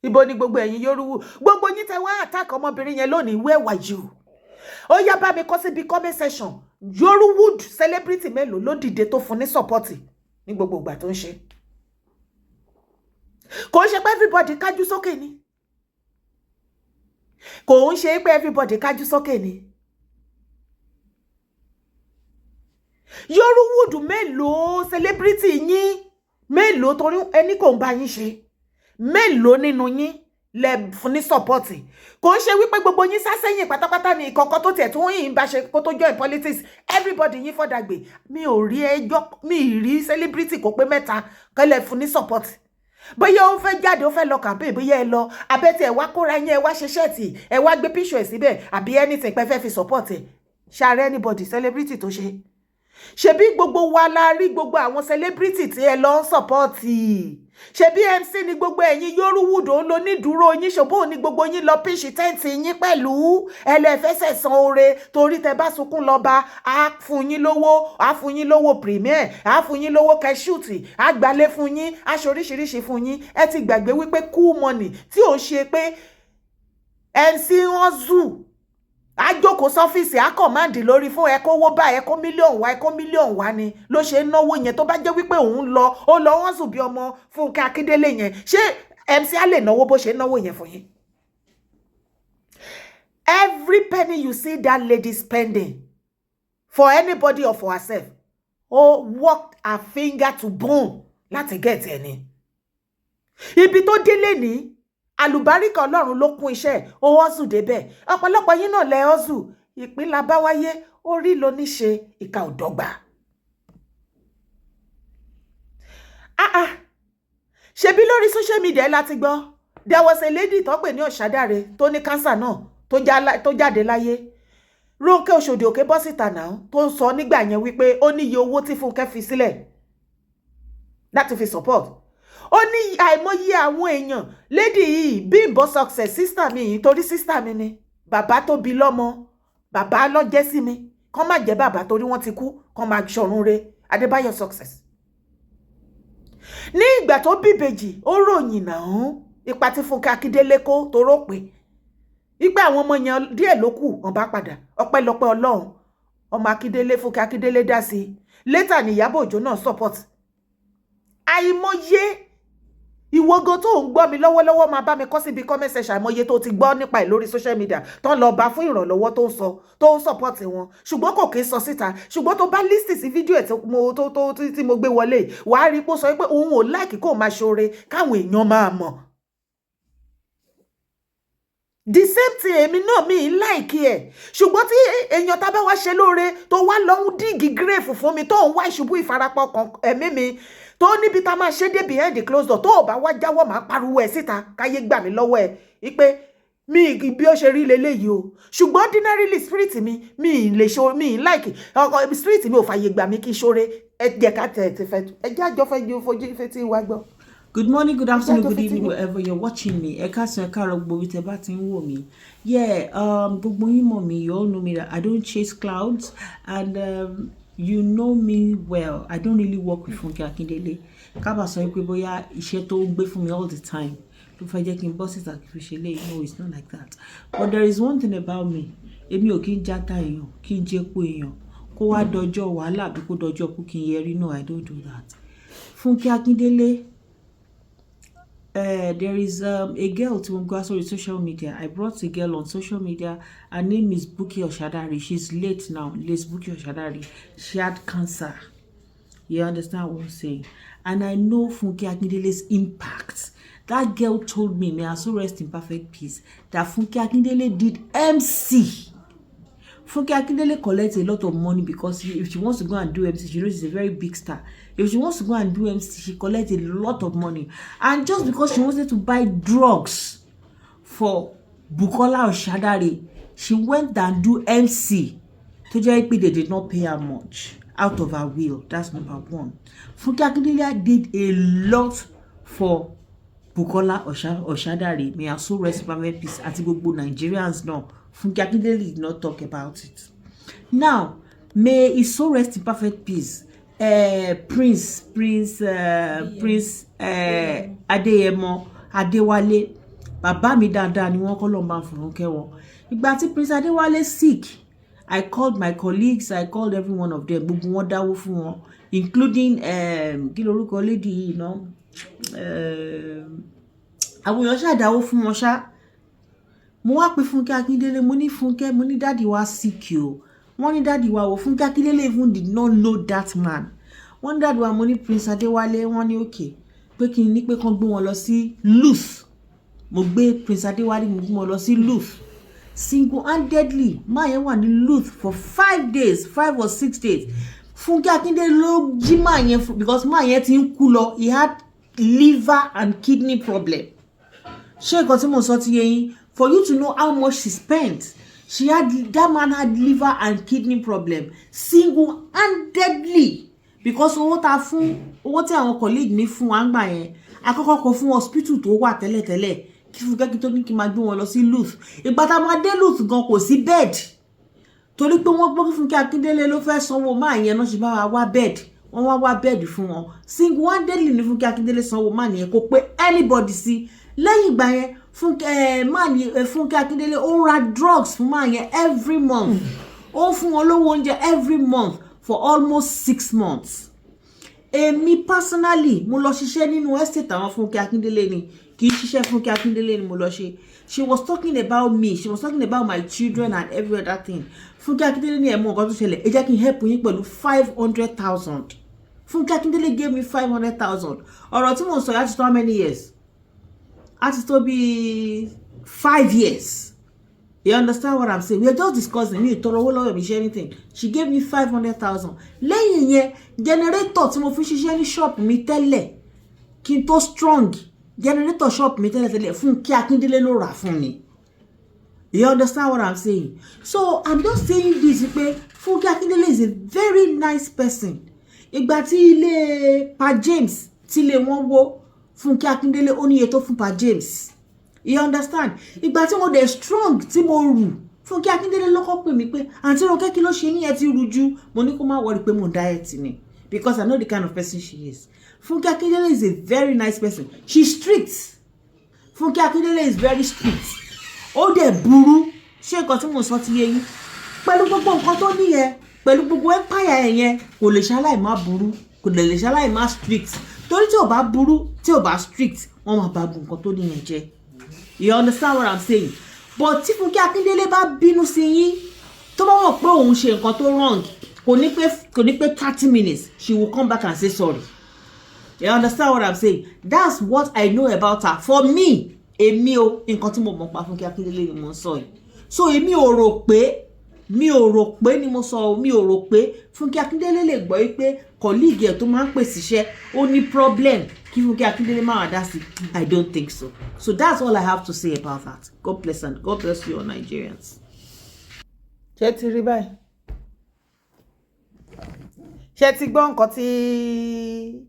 Ibo ni gbogbo ẹ̀yin Yorùwù, gbogbo yín tẹ wá attack ọmọbìnrin yẹn lónìí? Where were you? Ó yá, bá mi kọ síbi comment section, Yorùwood celebrity mélòó ló dìde tó fún ní support ní gbogbo ìgbà tó ń ṣe? Kò ń ṣe pé everybody kájú sókè ni, kò ń ṣe pé everybody kájú sókè ni. Yorùwood mélòó, celebrity yín mélòó, torí ẹni kò ń bá yín ṣe, mélòó nínú yín lẹ fún ní support? Kò ń ṣe wípé gbogbo yín sá sẹ́yìn pátápátá ní ìkọ̀kọ̀ tó tiẹ̀ tó yìn bá ṣe kó tó join politics. Everybody yín fọ́dàgbé. Mi ò rí ẹjọ́, mi ì rí celebrity kó pé mẹ́ta kẹ́lẹ̀ fún ní support. Bóyá ó fẹ́ jáde, ó fẹ́ lọ campaign, bóyá ẹ lọ abẹ́tẹ̀, ẹ wá kóra yín, ẹ wá ṣe shirt, ẹ wá gbé picture ẹ̀ síbẹ̀, àbí anything pẹ́ fẹ́ fi support ẹ̀. Ṣàrẹ́ anybody celebrity tó ṣe? Ṣebí gbogbo wa la rí gbogbo àwọn celebrity tí ẹ lọ ń support. Ṣebí MC ni gbogbo ẹ̀yin Yorùwùdó ń lo nídúró yín, ṣòbó ní gbogbo yín lọ pitch tent yín pẹ̀lú ẹlẹ́fẹsẹ̀ san oore, torí tẹ bá sunkún lọ́ba, á fún yín lówó, á fún yín lówó premiere, á fún yín lówó kẹ́ shoot, á gbalé fún yín, á ṣe oríṣiríṣi fún yín. Ẹ ti gbàgbé wípé cool money tí ò ń ṣe pé MC wọn zoo, a jókòó sọ́fíìsì, a command lórí fún ẹ, kówó bá ẹ, kó mílíọ̀nù wá, ẹ kó mílíọ̀nù wá ni ló ṣe ń náwó yẹn. Tó bá jẹ́ wípé òun lọ, ó lọ wọ́n sùn bí ọmọ Fúnkẹ́ Akíndélé yẹn, ṣé MC á lè náwó bó ṣe ń náwó yẹn fún yín? Every penny you see that lady spending for anybody or for herself, ó worked her finger to bone láti get ẹ ní ibi tó délé ní. Àlùbáríkà Ọlọ́run ló kún iṣẹ́ ẹ̀. Ó hustle débẹ̀. Ọ̀pọ̀lọpọ̀ yín náà lẹ hustle. Ìpín la bá wáyé, orí ló ní ṣe, ìka ò dọ́gba. Ah ah, ṣebí lórí social media láti gbọ́, there was a lady tó pè ní Ọ̀ṣádáre tó ní cancer náà tó jáde láyé. Rónkẹ́ Òṣòdì Òkè bọ́ síta náà tó ń sọ nígbà yẹn wípé ó ní iye owó tí Fúnkẹ́ fi sílẹ̀ láti fi support. Ó ní àìmọye àwọn èèyàn. Lady yìí, Bímbọ́ Success, sister mi yìí, torí sister mi ni, bàbá tó bí lọ́mọ, bàbá ló jẹ́ sí mi, kán má jẹ́ bàbá torí wọ́n ti kú, kán máa ṣọ̀run re. Adébáyọ̀ Success, ní ìgbà tó bíbejì, ó ròyìn náà ipa tí Fúnkẹ́ Akíndélé kó, toró pé wípé àwọn ọmọ yẹn díẹ̀ ló kù, wọ́n bá padà. Ọpẹ́lọpẹ́ Ọlọ́run, ọmọ Akíndélé, Fúnkẹ́ Akíndélé dá sí i. Later ní Ìyábọ̀ Òjó náà support. Àìmọye ìwọ́gọ́ tó ń gbọ́ mi lọ́wọ́lọ́wọ́, máa bá mi kọ́ síbi comment section, àìmọye tó ti gbọ́ nípa ẹ̀ lórí social media tó ń lọ bá fún ìrànlọ́wọ́, tó ń sọ, tó ń support wọn, ṣùgbọ́n kò kí ń sọ síta. Ṣùgbọ́n tó bá listen sí fídíò ẹ̀ tí mo gbé wọlé, wàá rí i pé ó sọ pé òun ò like kó máa ṣoore káwọn èèyàn máa mọ̀. The same thing èmi náà, mi ń like ẹ̀, ṣùgbọ́n tí èèyàn tá a bá wá ṣe lóore, tó wá lọ ń dig grave fún mi, tó ń wá ìṣubú ìfarapa kan ẹ̀mí mi, tó níbi tá a máa ṣe dé behind the closed door, tó ò bá wá jáwọ́, máa pariwo ẹ̀ síta káyé gbà mí lọ́wọ́ ẹ̀ wípé mi bí ó ṣe rí leléyìí o. Ṣùgbọ́n ordinarily, spirit mi, mi ì lè ṣe, mi ì like ọkọ, spirit mi ò fàyè gbà mí kí n ṣoore. Ẹ jẹ́ ká tẹ̀ ti fẹ́, ẹ jẹ́ àjọ fẹ́ ju fojú fetí wa gbọ́. Good morning, good afternoon, good evening, wherever you're watching me. Ẹ káàsán, ẹ káàárọ̀, gbogbo ibi tẹ́ bá ti ń wò mí. Yeah, gbogbo yín mọ̀ mí, you all know me that I don't chase clouds and you know me well. I don't really work with Funke Akindele. Ká bá sọ pé bóyá iṣẹ́ tó ń gbé fún mi all the time ló fẹ́ jẹ́ kí n bọ́ síta kí n fi ṣe léyìí. No, it's not like that. But there is one thing about me. Èmi ò kí ń játa èèyàn, kí n jẹ́ kó èèyàn, kó wá dọjọ́ wàhálà àbí kó dọjọ́ kú kí n yẹrí. No, I don't do that. Funke Akindele, there is a girl to go sorry, social media. I brought a girl on social media. Her name is Buki Oshadari. She's late now. Liz Buki Oshadari. She had cancer. You understand what I'm saying? And I know Funke Akindele's impact. That girl told me, may her soul rest in perfect peace, that Funke Akindele did MC Funke Akindele collects a lot of money because if she wants to go and do MC, she knows she's a very big star. If she wants to go and do MC, she collects a lot of money. And just because she wanted to buy drugs for Bukola Oshadare, she went and do MC tó jẹ́ pé they did not pay her much out of her will. That's number one. Funke Akindele did a lot for Bukola Oshadare. May her soul rest in perfect peace, àti gbogbo Nigerians náà. Funke Akindele did not talk about it. Now, may his soul rest in perfect peace. Prince Adéyẹmọ Adéwálé, bàbá mi dáadáa ni wọ́n, kọ́ lọ́ọ́ máa fọ̀rọ̀ kẹ́ wọn. Ìgbà tí Prince Adéwálé sick, I called my colleagues, I called every one of them. Gbogbo wọn dáwó fún wọn, including kí lorúkọ lady yìí ná, àwọn èèyàn ṣàdáwó fún wọn ṣá. Mo wá pe Fúnkẹ́ Akíndélé, mo ní, "Fúnkẹ́," mo ní, "daddy wa sick o." Wọ́n ní daddy wa wò. Fúnkẹ́ Akíndélé even did not know that man. Wọ́n ní daddy wa, mo ní Prince Adéwálé. Wọ́n ní okay, pé kí n ní pé kán gbé wọn lọ sí LUTH. Mo gbé Prince Adéwálé, mo gbé wọn lọ sí LUTH single-handedly. Man yẹn wà ní LUTH for 5 days, 5 or 6 days. Fúnkẹ́ Akíndélé ló jí man yẹn because man yẹn ti ń kú lọ. He had liver and kidney problem. Ṣé nǹkan tí mo sọ ti yé yín? For you to know how much she spent, she had that man had liver and kidney problem single-handedly, because owó ta fún, owó tí àwọn colleague mi fún wa ń gbà yẹn, akọ́kọ́ kọ fún hospital tó wà tẹ́lẹ̀tẹ́lẹ̀ kí Fúnkẹ́ kí tó ní kí n máa gbé wọn lọ sí LUTH. Ìgbà tá a máa dé LUTH gan, kò sí bed, torí pé wọ́n gbọ́ kí Fúnkẹ́ Akíndélé ló fẹ́ sanwó man yẹn náà ṣe bá wa wá bed. Wọ́n wá wá bed fún wọn. Single handedly ní Fúnkẹ́ Akíndélé sanwó man yẹn, kò pé anybody sí. Lẹ́yìn ìgbà yẹn, Fúnkẹ́ man Fúnkẹ́ Akíndélé ó ra drugs fún man yẹn every month, ó ń fún wọn lówó oúnjẹ every month for almost 6 months. Èmi personally, mo lọ ṣiṣẹ́ nínú estate àwọn Fúnkẹ́ Akíndélé ni, kì í ṣiṣẹ́ Fúnkẹ́ Akíndélé ni mo lọ ṣe. She was talking about me, she was talking about my children and every other thing. Fúnkẹ́ Akíndélé ní, "Ẹ̀ mọ nǹkan tó ṣẹlẹ̀, ẹ jẹ́ kí n help yín pẹ̀lú 500,000." Fúnkẹ́ Akíndélé gave me 500,000. Ọ̀rọ̀ tí mo sọ yìí á ti tó how many years? Á ti tó bíi 5 years. You understand what I'm saying? We are just discussing. Mi ò tọrọ owó lọ́wọ́ mi ṣe anything. She gave me 500,000. Lẹ́yìn yẹn, generator tí mo fi ṣiṣẹ́ ní shop mi tẹ́lẹ̀ kí n tó strong, generator shop mi tẹ́lẹ̀ tẹ́lẹ̀, Fúnkẹ́ Akíndélé ló rà fún mi. You understand what I'm saying? So I'm just saying this pé Fúnkẹ́ Akíndélé is a very nice person. Ìgbà tí ilé Pa James, tí ilé wọn wó, Fúnkẹ́ Akíndélé ó níye tó fún Pa James. You understand? Ìgbà tí mo dẹ̀ strong, tí mo rù, Fúnkẹ́ Akíndélé ló kọ́ pè mí pé, "Àǹtí Ronke, kí ló ṣe yín? Ẹ ti rù jù." Mo ní kó má worry, pé mo diet ni, because I know the kind of person she is. Fúnkẹ́ Akíndélé is a very nice person. She's strict. Fúnkẹ́ Akíndélé is very strict. Ó dẹ̀ burú. Ṣé nǹkan tí mo sọ ti yé yín? Pẹ̀lú gbogbo nǹkan tó ní yẹn, pẹ̀lú gbogbo empire ẹ̀ yẹn, kò lè ṣaláì má burú, kò lè lè ṣaláì má strict, torí tí ò bá burú, tí ò bá strict, wọ́n máa bà gbogbo nǹkan tó ní yẹn jẹ́. You understand what I'm saying? But tí Fúnkẹ́ Akíndélé bá bínú sí yín, tó bá mọ̀ pé òun ṣe nǹkan tó wrong, kò ní pé 30 minutes, she will come back and say sorry. You understand what I'm saying? That's what I know about her. For me, èmi o, nǹkan tí mo mọ̀ pa Fúnkẹ́ Akíndélé ni mo ń sọ yìí. So èmi ò rò pé, mi ò rò pé ni mo sọ, mi ò rò pé Fúnkẹ́ Akíndélé lè gbọ́ pé colleague ẹ̀ tó máa ń pè síṣẹ́ ó ní problem, kí Fúnkẹ́ Akíndélé máa wà dá sí. I don't think so. So that's all I have to say about that. God bless and God bless you all Nigerians. Ṣé ti rí báyìí? Ṣé ti gbọ́ nǹkan tí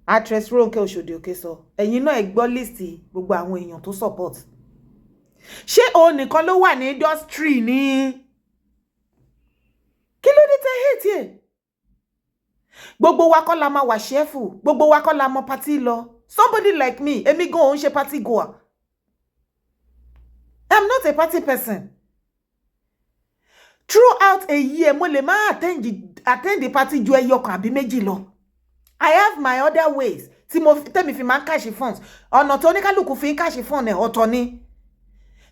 actress Ronke Oṣòdì Òkè sọ? Ẹ̀yin náà ẹ gbọ́ list gbogbo àwọn èèyàn tó support. Ṣé òun nìkan ló wà ní industry ní? Kí ló dé tẹ́ hate ẹ̀? Gbogbo wa kọ́ la máa wà cheerful, gbogbo wa kọ́ la mọ party lọ. Somebody like me, èmi gan òun ṣe party goer. I'm not a party person. Throughout a year, mo lè má attend the party ju ẹyọ kan àbí méjì lọ. I have my other ways tí mo tẹ́mi fi máa ń cash funds. Ọ̀nà tó oníkálukú fi ń cash fund ẹ̀ ọ̀tọ̀ ni.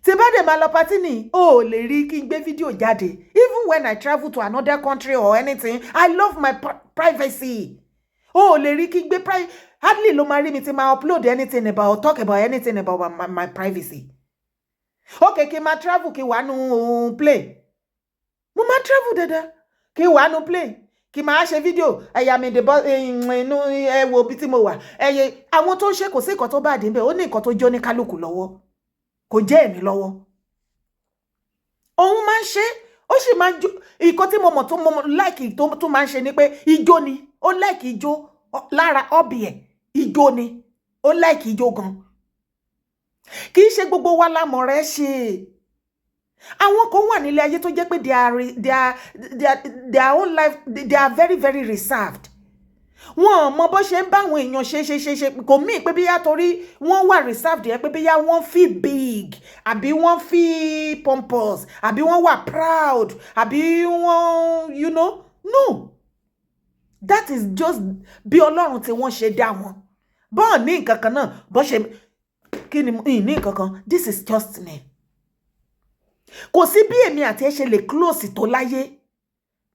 Tí bá dẹ̀ máa lọ party ni, o ò lè rí kí n gbé fídíò jáde. Even when I travel to another country or anything, I love my privacy. O ò lè rí kí n gbé, hardly ló máa rí mi tí máa upload anything about or talk about anything about my privacy. Okay, kí n máa travel, kí n wà nù plane. Mo máa travel dáadáa, kí n wà nú plane, kí n máa ṣe fídíò ẹ̀yà mi dìbò inú. Ẹ wo ibi tí mo wà. Ẹ̀yẹ àwọn tó ń ṣe, kò sí nǹkan tó bá dé bẹ́ẹ̀. Ó ní nǹkan tó jó ní kálukú lọ́wọ́, kò jẹ́ èmi lọ́wọ́. Òun máa ń ṣe, ó sì máa ń jó. Nǹkan tí mo mọ̀ tó mo like tó máa ń ṣe ni pé ijó ni. Ó like ijó. Lára hobby ẹ̀, ijó ni. Ó like ijó gan. Kì í ṣe gbogbo wa la mọ̀ rẹ́ ṣe. Àwọn kan wà nílé ayé tó jẹ́ pé they are their own life, they are very, very reserved. Wọn ò mọ bó ṣe ń bá àwọn èèyàn ṣe ṣe ṣe ṣe. Kò mí pé bíyá torí wọ́n wà reserved yẹn pé bíyá wọ́n feel big, àbí wọ́n feel pompous, àbí wọ́n wà proud, àbí wọ́n no, that is just bí Ọlọ́run tí wọ́n ṣe dá wọn. Bọ́ọ̀ ní nǹkan kan náà bó ṣe kí ni ní nǹkan kan. This is just me. Kò sí bí èmi àti ẹ ṣe lè close tó láyé,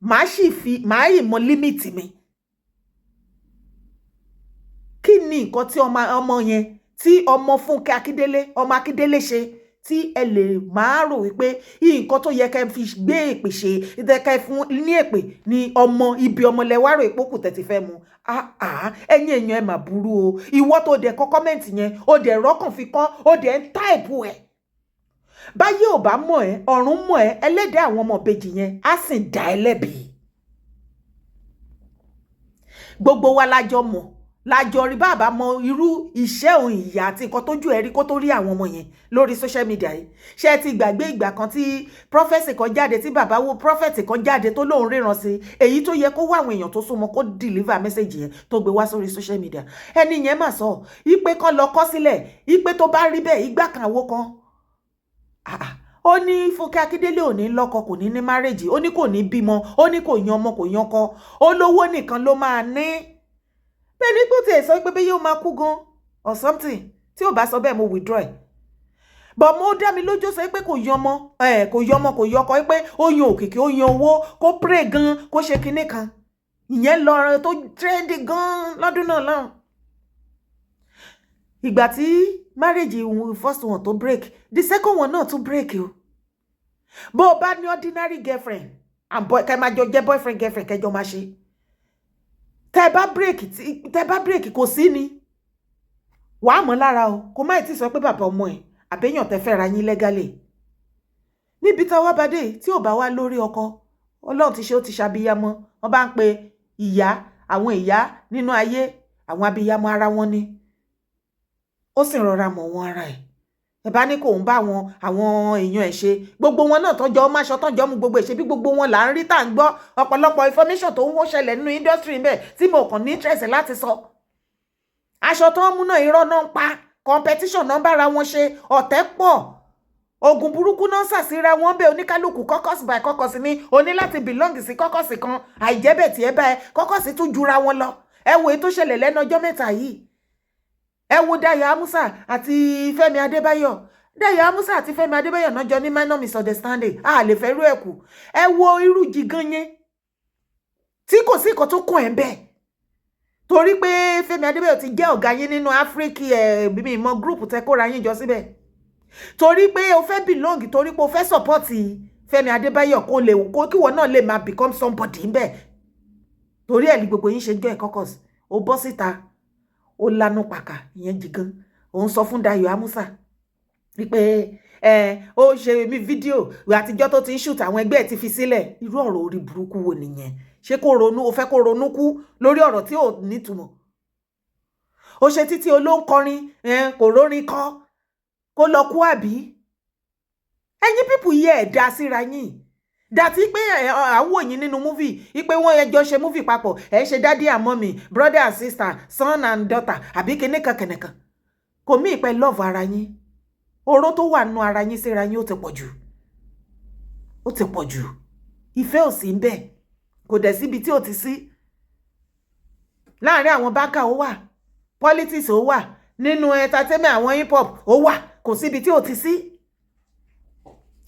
màá sì fi màá yìí mọ limit mi. Kí ni nǹkan tí ọmọ ọmọ yẹn, tí ọmọ Fúnkẹ́ Akíndélé, ọmọ Akíndélé ṣe tí ẹ lè máa rò wípé nǹkan tó yẹ kẹ́ fi gbé èpè ṣe, kẹ́ fún ní èpè ní ọmọ ibi ọmọ lẹ́wárò ìpókù tẹ́ ti fẹ́ mu? Ẹ̀yin èèyàn, ẹ mà burú o. Ìwọ tó dẹ̀ kọ comment yẹn, ó dẹ̀ rọ́kàn fi kọ́, ó dẹ̀ ń type ẹ̀. Báyé ò bá mọ̀ ẹ́, ọ̀run mọ̀ ẹ́. Ẹlẹ́dàá àwọn ọmọ ìbejì yẹn á sì dá ẹ lẹ́bi. Gbogbo wa lájọ mọ̀, lájọ rí. Bàbá mọ irú iṣẹ́ òun, ìyà àti nǹkan tójú ẹ̀ rí kó tó rí àwọn ọmọ yẹn lórí social media yìí. Ṣé ẹ ti gbàgbé ìgbà kan tí prophecy kan jáde, tí bàbá wo prophet kan jáde tó lóun ríran sí, èyí tó yẹ kó wá àwọn èèyàn tó súnmọ́ kó deliver message yẹn, tó gbé wá sórí social media? Ẹni yẹn mà sọ ipe kan lọ kọ sílẹ̀ ipe tó bá rí bẹ́ẹ̀, ìgbà kan àwo kan, ó ní Fúnkẹ́ Akíndélé ò ní lọ́kọ, kò ní ní marriage, ó ní kò ní bímọ, ó ní kò yan ọmọ, kò yan ọkọ, ó lówó nìkan ló máa ní. Bẹ́ẹ̀ ni pé ó tiẹ̀ sọ pé bẹ́ẹ̀ yóò máa kú gan or something. Tí ò bá sọ bẹ́ẹ̀, mo withdraw ẹ̀. But mo dá mi lójú, sọ pé kò yan ọmọ, kò yan ọmọ, kò yọkọ, pé ó yan òkìkí, ó yan owó, kó pray gan, kó ṣe kinní kan. Ìyẹn lọ tó trendy gan lọ́dún náà lọ́hùn. Ìgbà tí marriage first one tó break, the second one náà tún break o. Bó o bá ní ordinary girlfriend and boy, kẹ́ máa jọ jẹ́ boyfriend, girlfriend, kẹjọ máa ṣe, tẹ́ bá break, tẹ́ bá break, kò sí ni wàá mọ̀ lára o. Kò má tí sọ pé bàbá ọmọ ẹ̀ àbẹ́yàn tẹ́ fẹ́ ra yín legally níbi tá a wá bá dé, tí ò bá wá lórí ọkọ, Ọlọ́run ti ṣe, ó ti ṣàbíyamọ. Wọ́n bá ń pe ìyá, àwọn ìyá nínú ayé, àwọn abiyamọ ara wọn ni. Ó sì rọra mọ̀ wọn ara ẹ̀. Ẹ bá ní kò ń bá àwọn èèyàn ẹ̀ ṣe, gbogbo wọn náà tọ́jọ́ máṣọ, tọ́jọ́ mú gbogbo ẹ̀ ṣe bí gbogbo wọn là ń rí, tá à ń gbọ́ ọ̀pọ̀lọpọ̀ information tó ń wọ́n ṣẹlẹ̀ nínú industry ń bẹ̀ tí mo kàn ní interest láti sọ. Aṣọ tó ń mú náà, irọ́ náà ń pa, competition náà bára wọn ṣe, ọ̀tẹ̀ pọ̀, ogun burúkú náà ṣàṣírà wọn bẹ́ẹ̀. Oníkálukú caucus by caucus ni o ní láti belong sí caucus kan, àìjẹ́bẹ̀ tí ẹ bá ẹ caucus tún jura wọn lọ. Ẹ wo èyí tó ṣẹlẹ̀ lẹ́nu ọjọ́ mẹ́ta yìí. Ẹ wo Dayọ̀ Amusa àti Fẹ́mi Adébáyọ̀. Dayọ̀ Amusa àti Fẹ́mi Adébáyọ̀ náà jọ ní minor misunderstanding, a lè fẹ́ rú ẹ̀ kù. Ẹ wo irú jìgàn yẹn tí kò sí nǹkan tó kàn ẹ́ bẹ́ẹ̀, torí pé Fẹ́mi Adébáyọ̀ ti jẹ́ ọ̀gá yín nínú Áfíríkì ẹ̀ bí mi mọ group tẹ kóra yín jọ síbẹ̀, torí pé o fẹ́ belong, torí pé o fẹ́ support Fẹ́mi Adébáyọ̀, kó lè kó kíwọ náà lè máa become somebody ńbẹ̀. Torí ẹ̀ ní gbogbo yín ṣe join caucus. Ó bọ́ síta, ó lanu pàkà, ìyẹn jìgan, òun sọ fún Dayọ̀ Amusa wípé ẹ ó ṣe mí fídíò àtijọ́ tó ti ń shoot, àwọn ẹgbẹ́ ẹ̀ ti fi sílẹ̀. Irú ọ̀rọ̀ orí burúkú wo nìyẹn? Ṣé kó ronú, o fẹ́ kó ronú kú lórí ọ̀rọ̀ tí ò nítumọ̀? Ó ṣe títí olóńkọrin, kò rórin kọ́, kó lọ kú àbí? Ẹ̀yin people yẹ ẹ̀ dá síra yín dàtí pé à ń wò yín nínú movie, wípé wọ́n ẹjọ́ ṣe movie papọ̀, ẹ̀ ṣe daddy and mommy, brother and sister, son and daughter, àbí kìnìkan kìnìkan. Kò mí ìpẹ́ love ara yín. Oró tó wà nù ara yín síra yín, ó ti pọ̀ jù, ó ti pọ̀ jù. Ìfẹ́ ò sí ń bẹ̀, kò dẹ̀ síbi tí ò ti sí. Láàárín àwọn bákà ó wà, politics ó wà, nínú entertainment àwọn hip hop ó wà, kò síbi tí ò ti sí.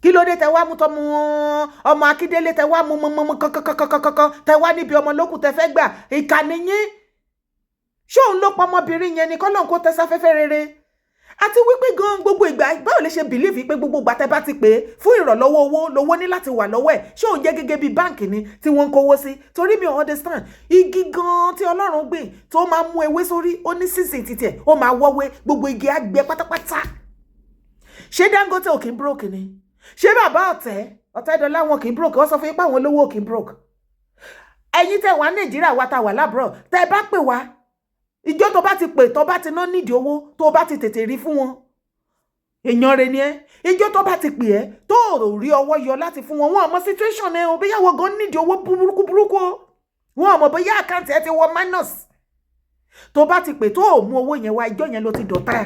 Kí ló dé tẹ wá mú tọmọ ọmọ Akíndélé, tẹ wá mú mọmọmọ kankankankankan, tẹ wá níbi ọmọ lókùn tẹ fẹ́ gbà? Ìkànnì yín, ṣóun ló pa ọmọbìnrin yẹn ni? Kọ́lọ́n kó tẹ sáfẹ́fẹ́ rere. Àti wípé gan, gbogbo ìgbà, báwo lè ṣe believe pé gbogbo ìgbà tẹ́ bá ti pè é fún ìrànlọ́wọ́ owó, lówó ní láti wà lọ́wọ́ ẹ̀? Ṣé òun jẹ́ gẹ́gẹ́ bí báǹkì ni tí wọ́n ń kówó sí? Torí mi ò understand. Igi gan tí Ọlọ́run gbìn tó máa mú ewé sórí, ó ní sísìn títí ẹ̀, ó máa wọ́wé, gbogbo igi á gbẹ pátápátá. Ṣé Dangote ò kí ń broke ni? Ṣé bàbá Ọ̀tẹ́dọ́lá wọn kì í broke? Wọ́n sọ fún yín pé àwọn olówó ò kí ń broke. Ẹ̀yin tẹ́ wà Nàìjíríà wa, ta wà l'abroad, tẹ́ bá pè wá, ìjọ tó bá ti pè, tó bá ti ná nídìí owó, tó bá ti tètè rí fún wọn, èèyàn rẹ ni ẹ. Ìjọ tó bá ti pè ẹ́, tó ò rí ọwọ́ yọ láti fún wọn, wọn àmọ́ situation ẹ o, bóyá wọ́n gan nídìí owó burúkú burúkú o, wọn àmọ́ bóyá account ẹ ti wọ minus, tó bá ti pè, tó ò mú owó yẹn wá, ìjọ yẹn ló ti dọ̀tá ẹ.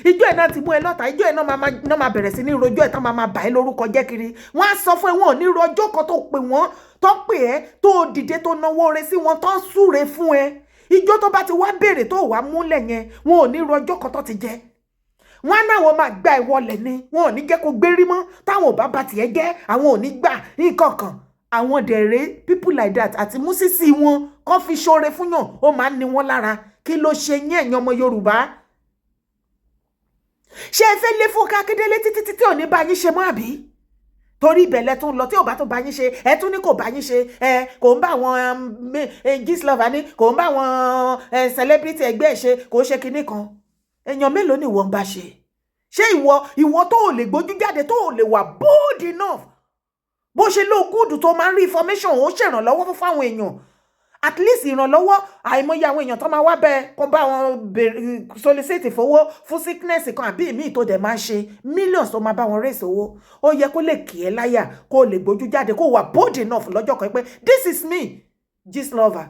Ìjọ ẹ̀ náà ti mú ẹ lọ́tà. Ìjọ ẹ̀ náà máa bẹ̀rẹ̀ sí ní rojọ́ ẹ̀ tán, máa bà ẹ́ lórúkọ jẹ́ kiri. Wọ́n á sọ fún ẹ, wọn ò ní rojọ́ kan tó pè wọ́n, tó pè ẹ́, tó dìde, tó náwó rẹ sí wọn, tó súre fún ẹ. Ìjọ tó bá ti wá béèrè, tó wá múlẹ̀ yẹn, wọn ò ní rojọ́ kan tó ti jẹ́. Wọn á náwọn máa gba ẹ wọlẹ̀ ni, wọn ò ní jẹ́ kó gbérí mọ́. Táwọn ò bá ba tiẹ̀ jẹ́, àwọn ò ní gbà nǹkan kan. Àwọn dẹ̀rẹ́ people like that àti músísì wọn kọ́ fi ṣoore fúnyàn, ó máa ń ní wọn lára. Kí ló ṣe yín, ẹ̀yin ọmọ Yorùbá? Ṣé ẹ fẹ́ lé Fúnkẹ́ Akíndélé títí títí ò ní bá yín ṣe mọ́, àbí torí ìbẹ̀lẹ̀ tún lọ? Tí ò bá tó bá yín ṣe, ẹ tún ní kò bá yín ṣe, ẹ kò ń bá àwọn Gistlover ní kò ń bá àwọn celebrity ẹgbẹ́ ẹ̀ ṣe, kò ń ṣe kinní kan. Èèyàn mélòó ni ìwọ ń bá ṣe? Ṣé ìwọ tó ò lè gbójú jáde, tó ò lè wà bold enough, bó ṣe ló good tó máa ń rí information, ó ṣèrànlọ́wọ́ fún fáwọn èèyàn, at least ìrànlọ́wọ́ àìmọye àwọn èèyàn tó máa wá bẹ́ẹ̀ kó bá wọn solicit fowó fún sickness kan àbí ìmíì, tó dẹ̀ máa ń ṣe millions, tó máa bá wọn raise owó, ó yẹ kó lè kì í láyà, kó lè gbójú jáde, kó wà bold enough lọ́jọ́ kan pé this is me, Gistlover.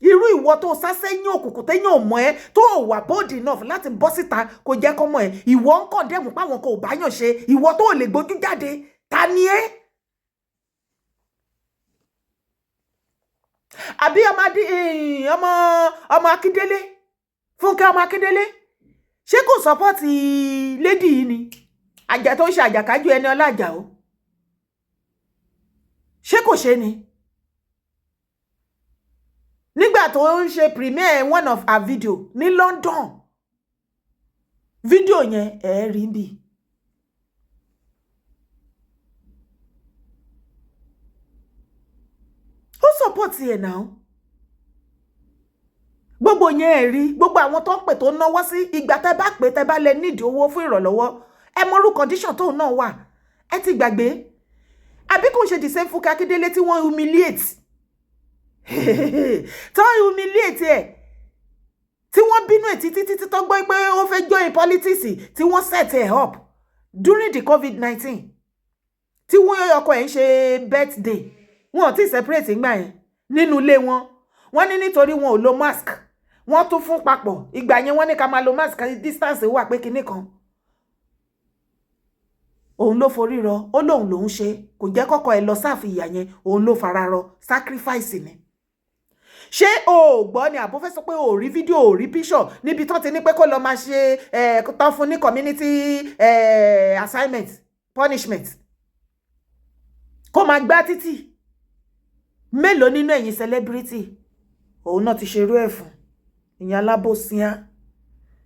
Irú ìwọ tó sá sẹ́yìn òkùnkùn, téyàn ò mọ̀ ẹ́, tó wà bold enough láti bọ́ síta kó jẹ́ kó mọ̀ ẹ́, ìwọ ń kàn dẹ́mù páwọn kò báyàn ṣe. Ìwọ tó lè gbójú jáde, ta ni ẹ́? Àbí ọmọ Akíndélé, Fúnkẹ́ ọmọ Akíndélé, ṣé kò support lady yìí ni? Àjà tó ń ṣe àjàkájú ẹni ọlájà o, ṣé kò ṣe ni nígbà tó ń ṣe premiere one of her video ní London? Fídíò yẹn ẹ̀ rí bí. Ó support ẹ̀ náà. Gbogbo yẹn ẹ̀ rí. Gbogbo àwọn tó ń pè, tó ń náwó sí, ìgbà tẹ́ bá pè, tẹ́ bá lẹ nídìí owó fún ìrànlọ́wọ́, ẹ mọrú condition tóun náà wà. Ẹ ti gbàgbé àbí? Kò ṣe the same Fúnkẹ́ Akíndélé tí wọ́n humiliate, tó humiliate ẹ̀, tí wọ́n bínú ẹ̀ títí títí, tó gbọ́ pé ó fẹ́ join politics, tí wọ́n set ẹ̀ up during the COVID-19, tí wọ́n ọkọ ẹ̀ ń ṣe birthday, wọn ò tí separate ńgbà yẹn, nínú ilé wọn, wọ́n ní nítorí wọn ò lo mask, wọ́n tún fún papọ̀. Ìgbà yẹn wọ́n ní ká máa lo mask, distance wà, pé kinní kan. Òun ló forí rọ, ó lóun lòún ṣe, kò jẹ́ kọ́kọ́ ẹ lọ sáàfì ìyà yẹn, òun ló fara rọ, sacrifice ni. Ṣé o ò gbọ́ ni? Àbó fẹ́ sọ pé o ò rí fídíò, ò rí píṣọ̀ níbi tán ti ní pé kó lọ máa ṣe ẹ̀ tán fún ní community assignment, punishment, kó máa gbá títì? Mélòó nínú ẹ̀yin celebrity òun náà ti ṣerú ẹ̀ fún? Ìyẹn alábòsíà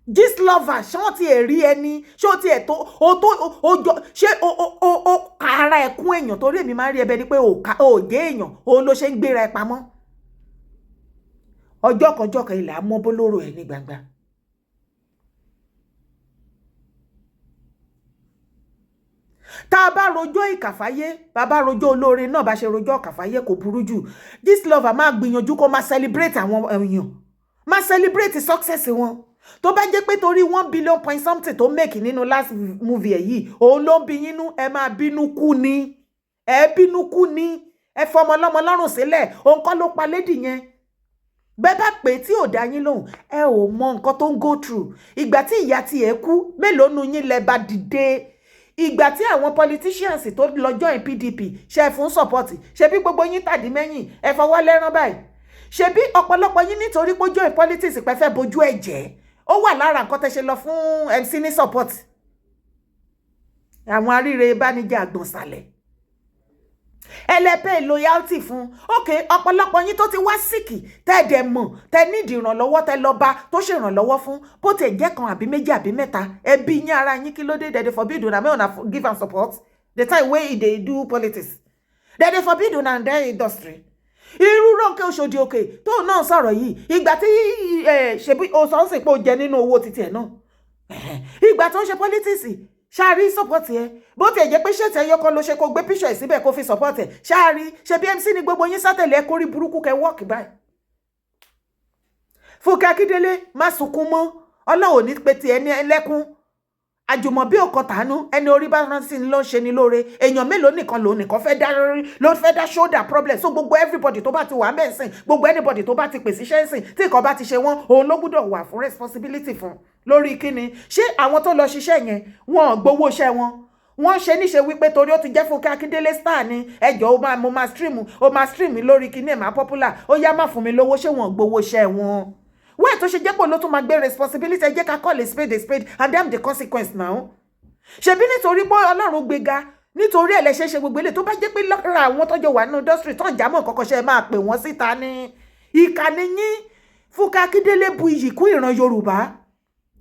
Gistlover, ṣé wọ́n ti ẹ̀ rí ẹni? Ṣé o ti ẹ̀ tó o tó o jọ? Ṣé o ka ara ẹ̀ kún èèyàn? Torí èmi máa ń rí ẹbẹ ni pé o ò jẹ́ èèyàn, o ló ṣe ń gbéra ẹ pamọ́. Ọjọ́ kan ọjọ́ kan, ilẹ̀ á mọ́ bólóró ẹ̀ ní gbangba. Tá a bá rojọ́ ìkàfáyé, bá rojọ́ olóore náà, bá ṣe rojọ́ ìkàfáyé, kò burú jù. Gistlover, máa gbìyànjú kó máa celebrate àwọn èèyàn, máa celebrate success wọn. Tó bá jẹ́ pé torí 1 billion point something tó make nínú last movie ẹ̀ yìí, òun ló ń bí yín nú, ẹ máa bínú kú ni, ẹ bínú kú ni. Ẹ fọmọ ọlọ́mọ lọ́rùn sílẹ̀. Òun kọ́ ló pa lady yẹn. Bẹ́ẹ̀ bá pé tí ò dá yín lóhùn, ẹ ò mọ nǹkan tó ń go through. Ìgbà tí ìyá tiẹ̀ kú, mélòó nu yín lẹ bá dìde? Ìgbà tí àwọn politicians tó lọ join PDP ṣe fún support, ṣe bí gbogbo yín tàdí mẹ́yìn, ẹ fọwọ́ lẹ́rán báyìí. Ṣe bí ọ̀pọ̀lọpọ̀ yín, nítorí pé join politics pẹ́ fẹ́ bojú ẹ̀ jẹ́, ó wà lára nǹkan tẹ́ ṣe lọ fún MC ní support. Àwọn aríire bánijà àgbọ̀nsàlẹ̀. Ẹlẹ́pẹ́ loyalty fún. Ok, ọ̀pọ̀lọpọ̀ yín tó ti wá sick, tẹ́ ẹ dẹ̀ mọ̀, tẹ́ nídìí ìrànlọ́wọ́, tẹ́ lọ bá tó ṣèrànlọ́wọ́ fún, bó ti jẹ́ kan àbí méjì àbí mẹ́ta, ẹbí yín, ara yín, kí ló dé dem dey forbid una make una give am support? The time wey e dey do politics, dem dey forbid una in the industry. Irú Rónkẹ́ Oṣòdì Òkè tóun náà sọ̀rọ̀ yìí, ìgbà tí ṣebí o sọ ń sìn pé o jẹ nínú owó títí ẹ̀ náà, ìgbà tó ń ṣe politics, ṣáàrí support ẹ? Bó tiẹ̀ jẹ́ pé ṣètì ẹyọ kan ló ṣe, kó gbé píṣọ̀ ẹ̀ síbẹ̀ kó fi support ẹ̀, ṣáàrí ṣe bí MC ni gbogbo yín sátẹ̀lẹ̀ ẹ kórí burúkú kẹ wọ́ọ̀kì báyìí. Fúnkẹ́ Akíndélé, má sunkún mọ́. Ọlọ́run ò ní pé tiẹ̀ ní ẹlẹ́kún. Àjùmọ̀bí ò kan tàánú. Ẹni orí bá rántí ló ń ṣe ni lóore. Èèyàn mélòó nìkan lòun nìkan fẹ́ dá ló fẹ́ dá shoulder problem? So gbogbo everybody tó bá ti wà mẹ́sìn, gbogbo anybody tó bá ti pèsè iṣẹ́ sìn, tí nǹkan bá ti ṣe wọ́n, òun ló gbúdọ̀ wà fún responsibility fún lórí kíni? Ṣé àwọn tó lọ ṣiṣẹ́ yẹn, wọn ò gbowó iṣẹ́ wọn? Wọ́n ṣe níṣe wípé torí ó ti jẹ́ Fúnkẹ́ Akíndélé star ni, ẹjọ́ ó máa mo máa stream, ó máa stream lórí kíní ẹ̀, máa popular, ó yá, má fún mi lówó. Ṣé wọn ò gbowó iṣẹ́ wọn? Wẹ́ẹ̀ tó ṣe jẹ́ pé ló tún máa gbé responsibility. Ẹ jẹ́ ká call a spade a spade and damn the consequence now. Ṣebí nítorí pé Ọlọ́run gbéga, nítorí ẹ̀ lẹ́ṣẹ̀ ṣe gbogbo eléyìí. Tó bá jẹ́ pé lọ́ra àwọn tọ́jọ́ wà nínú industry tó ń jámọ́ kọ́kọ́ ṣe máa pè wọ́n síta ní ìkànnì yín. Fúnkẹ́ Akíndélé bu iyì kún ìran Yorùbá.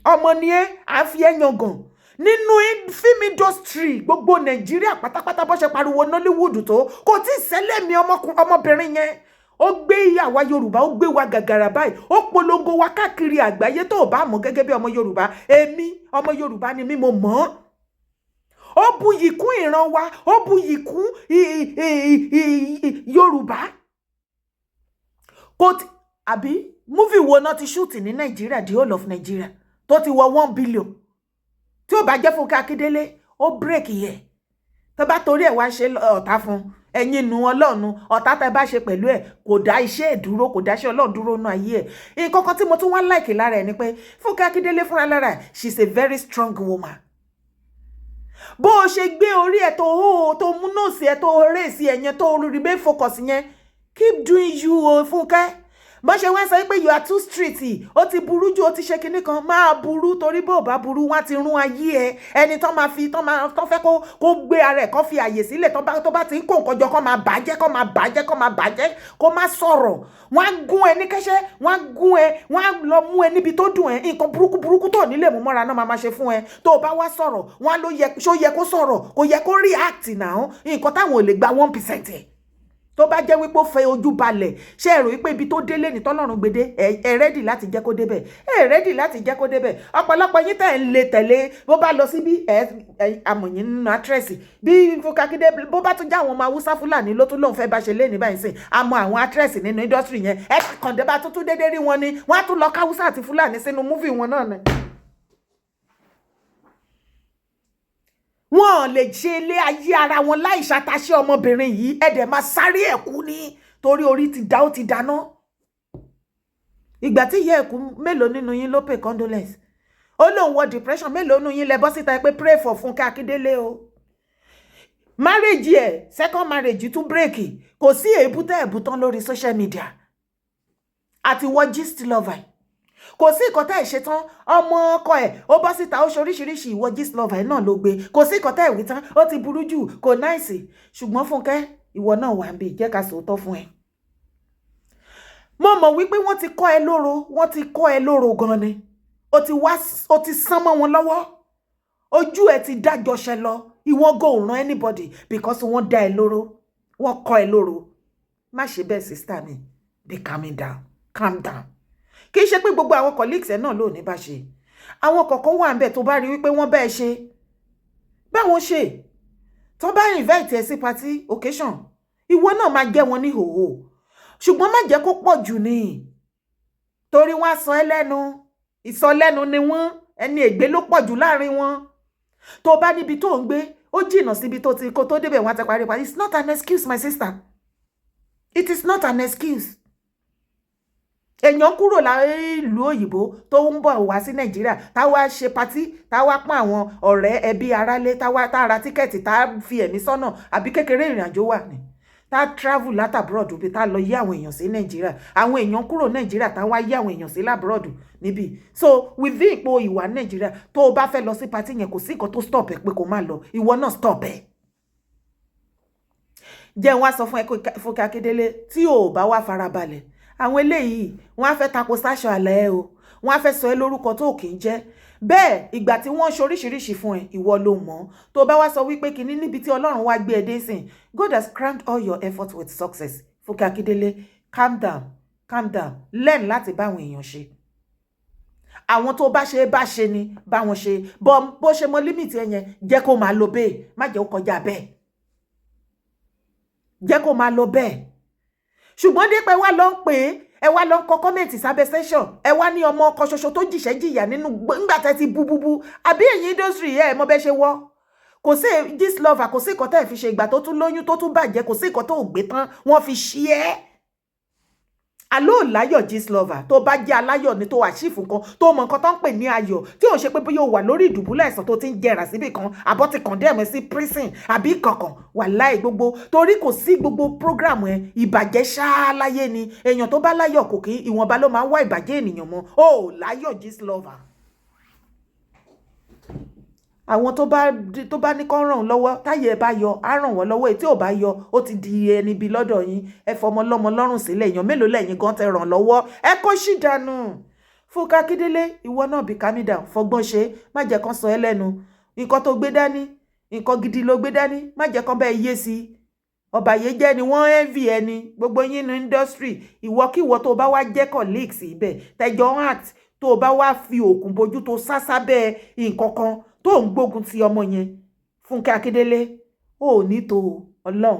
Ọmọ ni ẹ́, à ń fi ẹ́ yangàn nínú film industry gbogbo Nàìjíríà pátápátá. Bó ṣe pariwo Nollywood tó, kò tí ì sẹ́lẹ̀mí ọmọbìnrin yẹn. Ó gbé àwa Yorùbá, ó gbé wa gàgàrà báyìí, ó polongo wa káàkiri àgbáyé. Tó o bá mọ̀ gẹ́gẹ́ bí ọmọ Yorùbá, èmi ọmọ Yorùbá ni mí, mo mọ̀ ọ́n. Ó buyì kún ìran wa, ó buyì kún Yorùbá. Kò tí àbí movie wo náà ti shoot ní Nàìjíríà, the whole of Nigeria, tó ti wọ 1 billion, tí ó bá jẹ́ Fúnkẹ́ Akíndélé? Ó break yẹ. Tó bá torí ẹ̀ wá ṣe ọ̀tá fún ẹ̀yin nu Ọlọ́run, ọ̀tá tẹ́ bá ṣe pẹ̀lú ẹ̀, kò dá iṣẹ́ ẹ̀ dúró, kò dá iṣẹ́ Ọlọ́run dúró nú ayé ẹ̀. Nǹkan kan tí mo tún wá like lára ẹ̀ ni pé Fúnkẹ́ Akíndélé fúnra lára ẹ̀, she is a very strong woman. Bó o ṣe gbé orí ẹ̀, tó hó, tó mú nose ẹ̀, tó raise ẹ̀ yẹn, tó remain focus yẹn, keep doing you o, Fúnkẹ́. Bó ṣe wá sọ pé you are too street, ó ti burú jù, ó ti ṣe kinní kan, máa burú, torí bó bá burú, wọ́n ti rún ayé ẹ. Ẹni tó máa fi tó máa tó fẹ́ kó gbé ara ẹ̀, kó fi àyè sílẹ̀, tó bá ti ń kó nǹkan jọ, kó máa bàjẹ́, kó máa bàjẹ́, kó máa bàjẹ́, kó má sọ̀rọ̀. Wọ́n á gún ẹ ní kẹ́sẹ́, wọ́n á gún ẹ, wọ́n á lọ mú ẹ níbi tó dùn ẹ. Nǹkan burúkú burúkú tó nílé mú mọ́ra náà máa máa ṣe fún ẹ. Tó o bá wá sọ̀rọ̀, wọ́n á ló yẹ, ṣó yẹ kó sọ̀rọ̀? Kò yẹ kó react náà. Nǹkan táwọn ò lè gba 1% ẹ̀, tó bá jẹ́ wípé ó fẹ́ ojú balẹ̀, ṣé ẹ rò wípé ibi tó délé ní tọ́lọ́run gbede ẹ ready láti jẹ́ kó débẹ̀? Ẹ ready láti jẹ́ kó débẹ̀. Ọ̀pọ̀lọpọ̀ yín tẹ̀ ń lè tẹ̀lé, bó bá lọ síbí, ẹ amọ̀yìn nínú actress bí Fúnkẹ́ Akíndélé, bó bá tún já àwọn ọmọ Haúsá Fúlàní ló tún lóun fẹ́ bá ṣe lé ní báyìí sìn, àmọ́ àwọn actress nínú industry yẹn, ẹ kàn dé bá tuntun déédéé rí wọn ni wọ́n á tún lọ káwúsá àti Fúlàní sínú movie wọn náà ni. Wọn lè ṣe ilé ayé ara wọn láì ṣàtàṣe ọmọbìnrin yìí. Ẹ dẹ̀ máa sáré ẹ̀ kú ní torí orí ti dá, ó ti dáná. Ìgbà tí ìyá ẹ̀kú, mélòó nínú yín ló pay condolence? Ó lóun wọ depression. Mélòó nínú yín lẹ bọ́ síta pé pray for Fúnkẹ́ Akíndélé o? Marriage ẹ̀, second marriage tún break. Kò sí èébú tẹ́ ẹ̀bú tán lórí social media àti wọ gist lover. Kò sí nǹkan tá ẹ̀ ṣe tán. Ọmọ ọkọ ẹ̀, ó bọ́ síta, ó ṣe oríṣiríṣi. Ìwọ gist lover ẹ̀ náà ló gbé. Kò sí nǹkan tá ẹ̀ wí tán. Ó ti burú jù, kò nice. Ṣùgbọ́n Fúnkẹ́, ìwọ náà wà ń bì, jẹ́ ká sòótọ́ fún ẹ. Mo mọ̀ wípé wọ́n ti kọ́ ẹ lóró, wọ́n ti kọ́ ẹ lóró gan ni. Ó ti wá, ó ti sán mọ́ wọn lọ́wọ́, ojú ẹ ti dájọṣẹ lọ. Ìwọ go ràn anybody because wọ́n dá ẹ lóró, wọ́n kọ́ ẹ lóró. Má ṣe bẹ́ẹ̀, sister mi. Be calming down, calm down. Kì í ṣe pé gbogbo àwọn colleagues ẹ náà ló ní bá ṣe. Àwọn kọ̀ọ̀kan wà ń bẹ̀ tó bá rí wípé wọ́n bẹ́ẹ̀ ṣe, báwọn ṣe tó bá invite ẹ sí party occasion, ìwọ náà máa jẹ́ wọn ní hòhò, ṣùgbọ́n má jẹ́ kó pọ̀ jù ní, torí wọ́n á sọ ẹ́ lẹ́nu. Ìsọlẹ́nu ni wọ́n, ẹni ègbé ló pọ̀ jù láàrin wọn. Tó bá níbi tó ń gbé ó jìnnà síbi tó ti kó tó débẹ̀, wọ́n á ti parí parí. It's not an excuse, my sister, it is not an excuse. Èèyàn kúrò ìlú òyìnbó tó ń bọ̀ wá sí Nàìjíríà, táwa ṣe party, táwa pọ́n àwọn ọ̀rẹ́, ẹbí, aráalé, táwa tá ra ticket, tá fi ẹ̀mí sọ́nà àbí kékeré ìrìn àjò wà ní, tá travel láti abroad bí, tá lọ yí àwọn èèyàn sí Nàìjíríà. Àwọn èèyàn kúrò Nàìjíríà, tá wá yí àwọn èèyàn sí l'abroad níbí. So within ipò ìwà Nàìjíríà, tó o bá fẹ́ lọ sí party yẹn, kò sí nǹkan tó stop ẹ pé kó má lọ. Ìwọ náà stop ẹ. Jẹ́ n wá sọ fún ẹ, Fúnkẹ́ Akíndélé, tí ò bá wá farabalẹ̀, àwọn eléyìí, wọ́n á fẹ́ tako sáṣọ àlẹ́ ẹ o. Wọ́n á fẹ́ sọ ẹ́ lórúkọ tó kì í jẹ́ bẹ́ẹ̀. Ìgbà tí wọ́n ń ṣoríṣiríṣi fún ẹ, ìwọ ló mọ̀. Tó bá wá sọ wípé kinní níbi tí Ọlọ́run wá gbé ẹ dé sìn, God has crowned all your efforts with success. Fúnkẹ́ Akíndélé, calm down, calm down. Learn láti bá àwọn èèyàn ṣe. Àwọn tó bá ṣe bá ṣe ni bá wọn ṣe bọ́. Bó ṣe mọ limit ẹ yẹn, jẹ́ kó máa lọ bẹ́ẹ̀. Má jẹ́ ó kọjá bẹ́ẹ̀, jẹ́ kó máa lọ bẹ́ẹ̀. Ṣùgbọ́n dípẹ́ wá lọ ń pè é, ẹ wá lọ ń kọ comment sábẹ́ session, ẹ wá ní ọmọ ọkọ ṣoṣo tó jìṣẹ́ jìyà nínú nígbà tẹ́ ti bú bú bú. Àbí ẹ̀yin industry, ẹ̀ mọ bẹ́ ṣe wọ́. Kò sí gist lover, kò sí nǹkan tẹ́ ẹ̀ fi ṣe. Ìgbà tó tún lóyún, tó tún bàjẹ́, kò sí nǹkan tó gbé tán wọ́n fi ṣí ẹ́ àló láyọ̀. Gist lover, tó bá jẹ́ aláyọ̀ ni, tó achieve nǹkan, tó mọ nǹkan tó ń pè ní ayọ̀, tí ò ṣe pé bóyá o wà lórí ìdùbúlẹ̀ àìsàn tó ti ń jẹrà síbì kan, àbọ̀ ti condemn ẹ sí prison àbí kankan wà láì gbogbo, torí kò sí gbogbo program ẹ, ìbàjẹ́ ṣáá láyé ni. Èèyàn tó bá láyọ̀, kò kí ìwọ̀nba ló máa ń wá ìbàjẹ́ ènìyàn mọ́. Ó láyọ̀, gist lover. Àwọn tó bá ní kán ràn lọ́wọ́, táyé ẹ bá yọ, á ràn wọ́n lọ́wọ́. Èyí tí ò bá yọ, ó ti di ẹni bí lọ́dọ̀ yín. Ẹ fọmọ lọ́mọ lọ́rùn sílẹ̀. Èèyàn mélòó lẹ́yìn gan tẹ ràn lọ́wọ́? Ẹ kó sì dànù. Fúnkẹ́ Akíndélé, ìwọ náà bí calm down, fọgbọ́n ṣe. Má jẹ́ kán sọ ẹ́ lẹ́nu. Nǹkan tó gbé dání, nǹkan gidi ló gbé dání. Má jẹ́ kán bẹ́ẹ̀ yé sí ọ̀bàyéjẹ́ ni wọ́n envy ẹni gbogbo yín ní industry. Ìwọkíwọ tó bá wá jẹ́ colleagues ibẹ̀ tẹjọ́ act, tó bá wá fi òkun bojú, tó sá sábẹ́ nǹkan kan, tó ń gbógun ti ọmọ yẹn, Fúnkẹ́ Akíndélé, ó ní tó Ọlọ́run,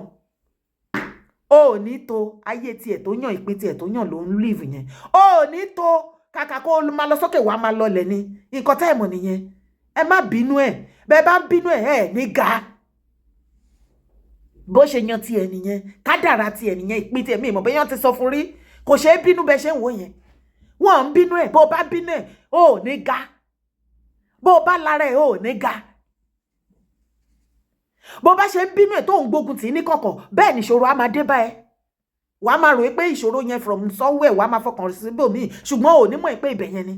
ó ní tó ayé tiẹ̀ tó yàn, ìpín tiẹ̀ tó yàn ló ń live yẹn. Ó ní tó kàkà kó máa lọ sókè, wàá máa lọlẹ̀ ni. Nǹkan tá ẹ̀ mọ̀ nìyẹn. Ẹ má bínú ẹ̀. Bẹ́ẹ̀ bá ń bínú ẹ̀, ẹ̀ ní ga. Bó ṣe yan tiẹ̀ nìyẹn, kádàrá tiẹ̀ nìyẹn, ìpín tiẹ̀. Mi ìmọ̀ bẹ́ẹ̀ yàn ti sọ fún rí. Kò ṣeé bínú. Bẹ́ẹ̀ ṣe ń wò yẹn, wọ́n ń bínú ẹ̀. Bó bá bínú ẹ̀, ó ní ga. Bó bá lára ẹ̀, ó ní ga. Bó bá ṣe ń bínú ẹ̀, tó ń gbógun tì í ní kọ̀kọ̀, bẹ́ẹ̀ nìṣòro á máa dé bá ẹ. Wàá máa rò pé ìṣòro yẹn from somewhere, wàá máa fọkàn síbòmíì, ṣùgbọ́n ò ní mọ̀ pé ibẹ̀ yẹn ni.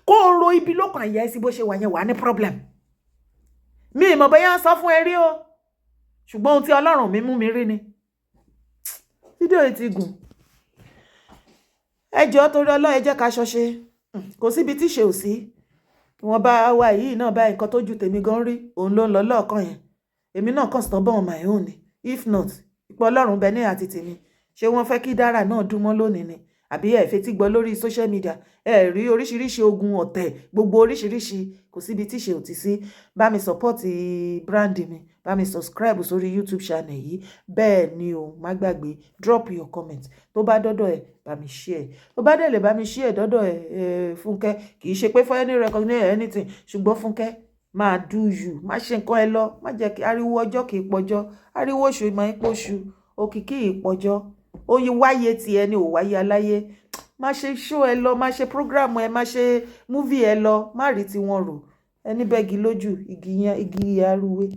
Kó o ro ibi lókàn àyà ẹ sí bó ṣe wà yẹn, wàá ní problem. Mi ìmọ̀ bóyá ń sọ fún ẹ rí o, ṣùgbọ́n ohun tí Ọlọ́run mi mú mi rí ni. Fídíò yìí ti gùn. Ẹ jọ̀ọ́, torí Ọlọ́run, ẹ jẹ́ ká ṣọṣe. Kò síbi tí ṣe ò sí. Ìwọ̀n bá wa yìí náà báyìí, nǹkan tó ju tèmi gan rí, òun ló ń lọ lọ́ọ̀kan yẹn. Èmi náà kàn stubborn on my own ni. If not, ipò Ọlọ́run bẹ ní àti tèmi. Ṣé wọ́n fẹ́ kí dára náà dún mọ́ lónìí ni? Àbí ẹ fetí gbọ́ lórí social media, ẹ rí oríṣiríṣi ogun ọ̀tẹ̀ gbogbo oríṣiríṣi. Kò síbi tí ṣe ò ti sí. Bá mi support brand mi, bá mi subscribe sórí YouTube channel yìí. Bẹ́ẹ̀ ni o, má gbàgbé, drop your comment. Tó bá dọ́dọ̀ ẹ̀, bá mi share. Tó bá dẹ̀ lè bá mi share dọ́dọ̀ ẹ̀, Fúnkẹ́, kì í ṣe pé for any recognition, anything, ṣùgbọ́n Fúnkẹ́, máa do you, má ṣe nǹkan ẹ lọ. Má jẹ́ kí ariwo ọjọ́ kì í pọjọ́, ariwo oṣù máa ń pọ̀ṣù, òkìkí ìpọ̀jọ́. Oyin wáyé tiẹ̀ ni ò wáyé aláyé. Má ṣe show ẹ lọ, má ṣe program ẹ, má ṣe movie ẹ lọ. Má rí tiwọn rò. Ẹni bẹ́gi lójú igi yẹn, igi arúwé.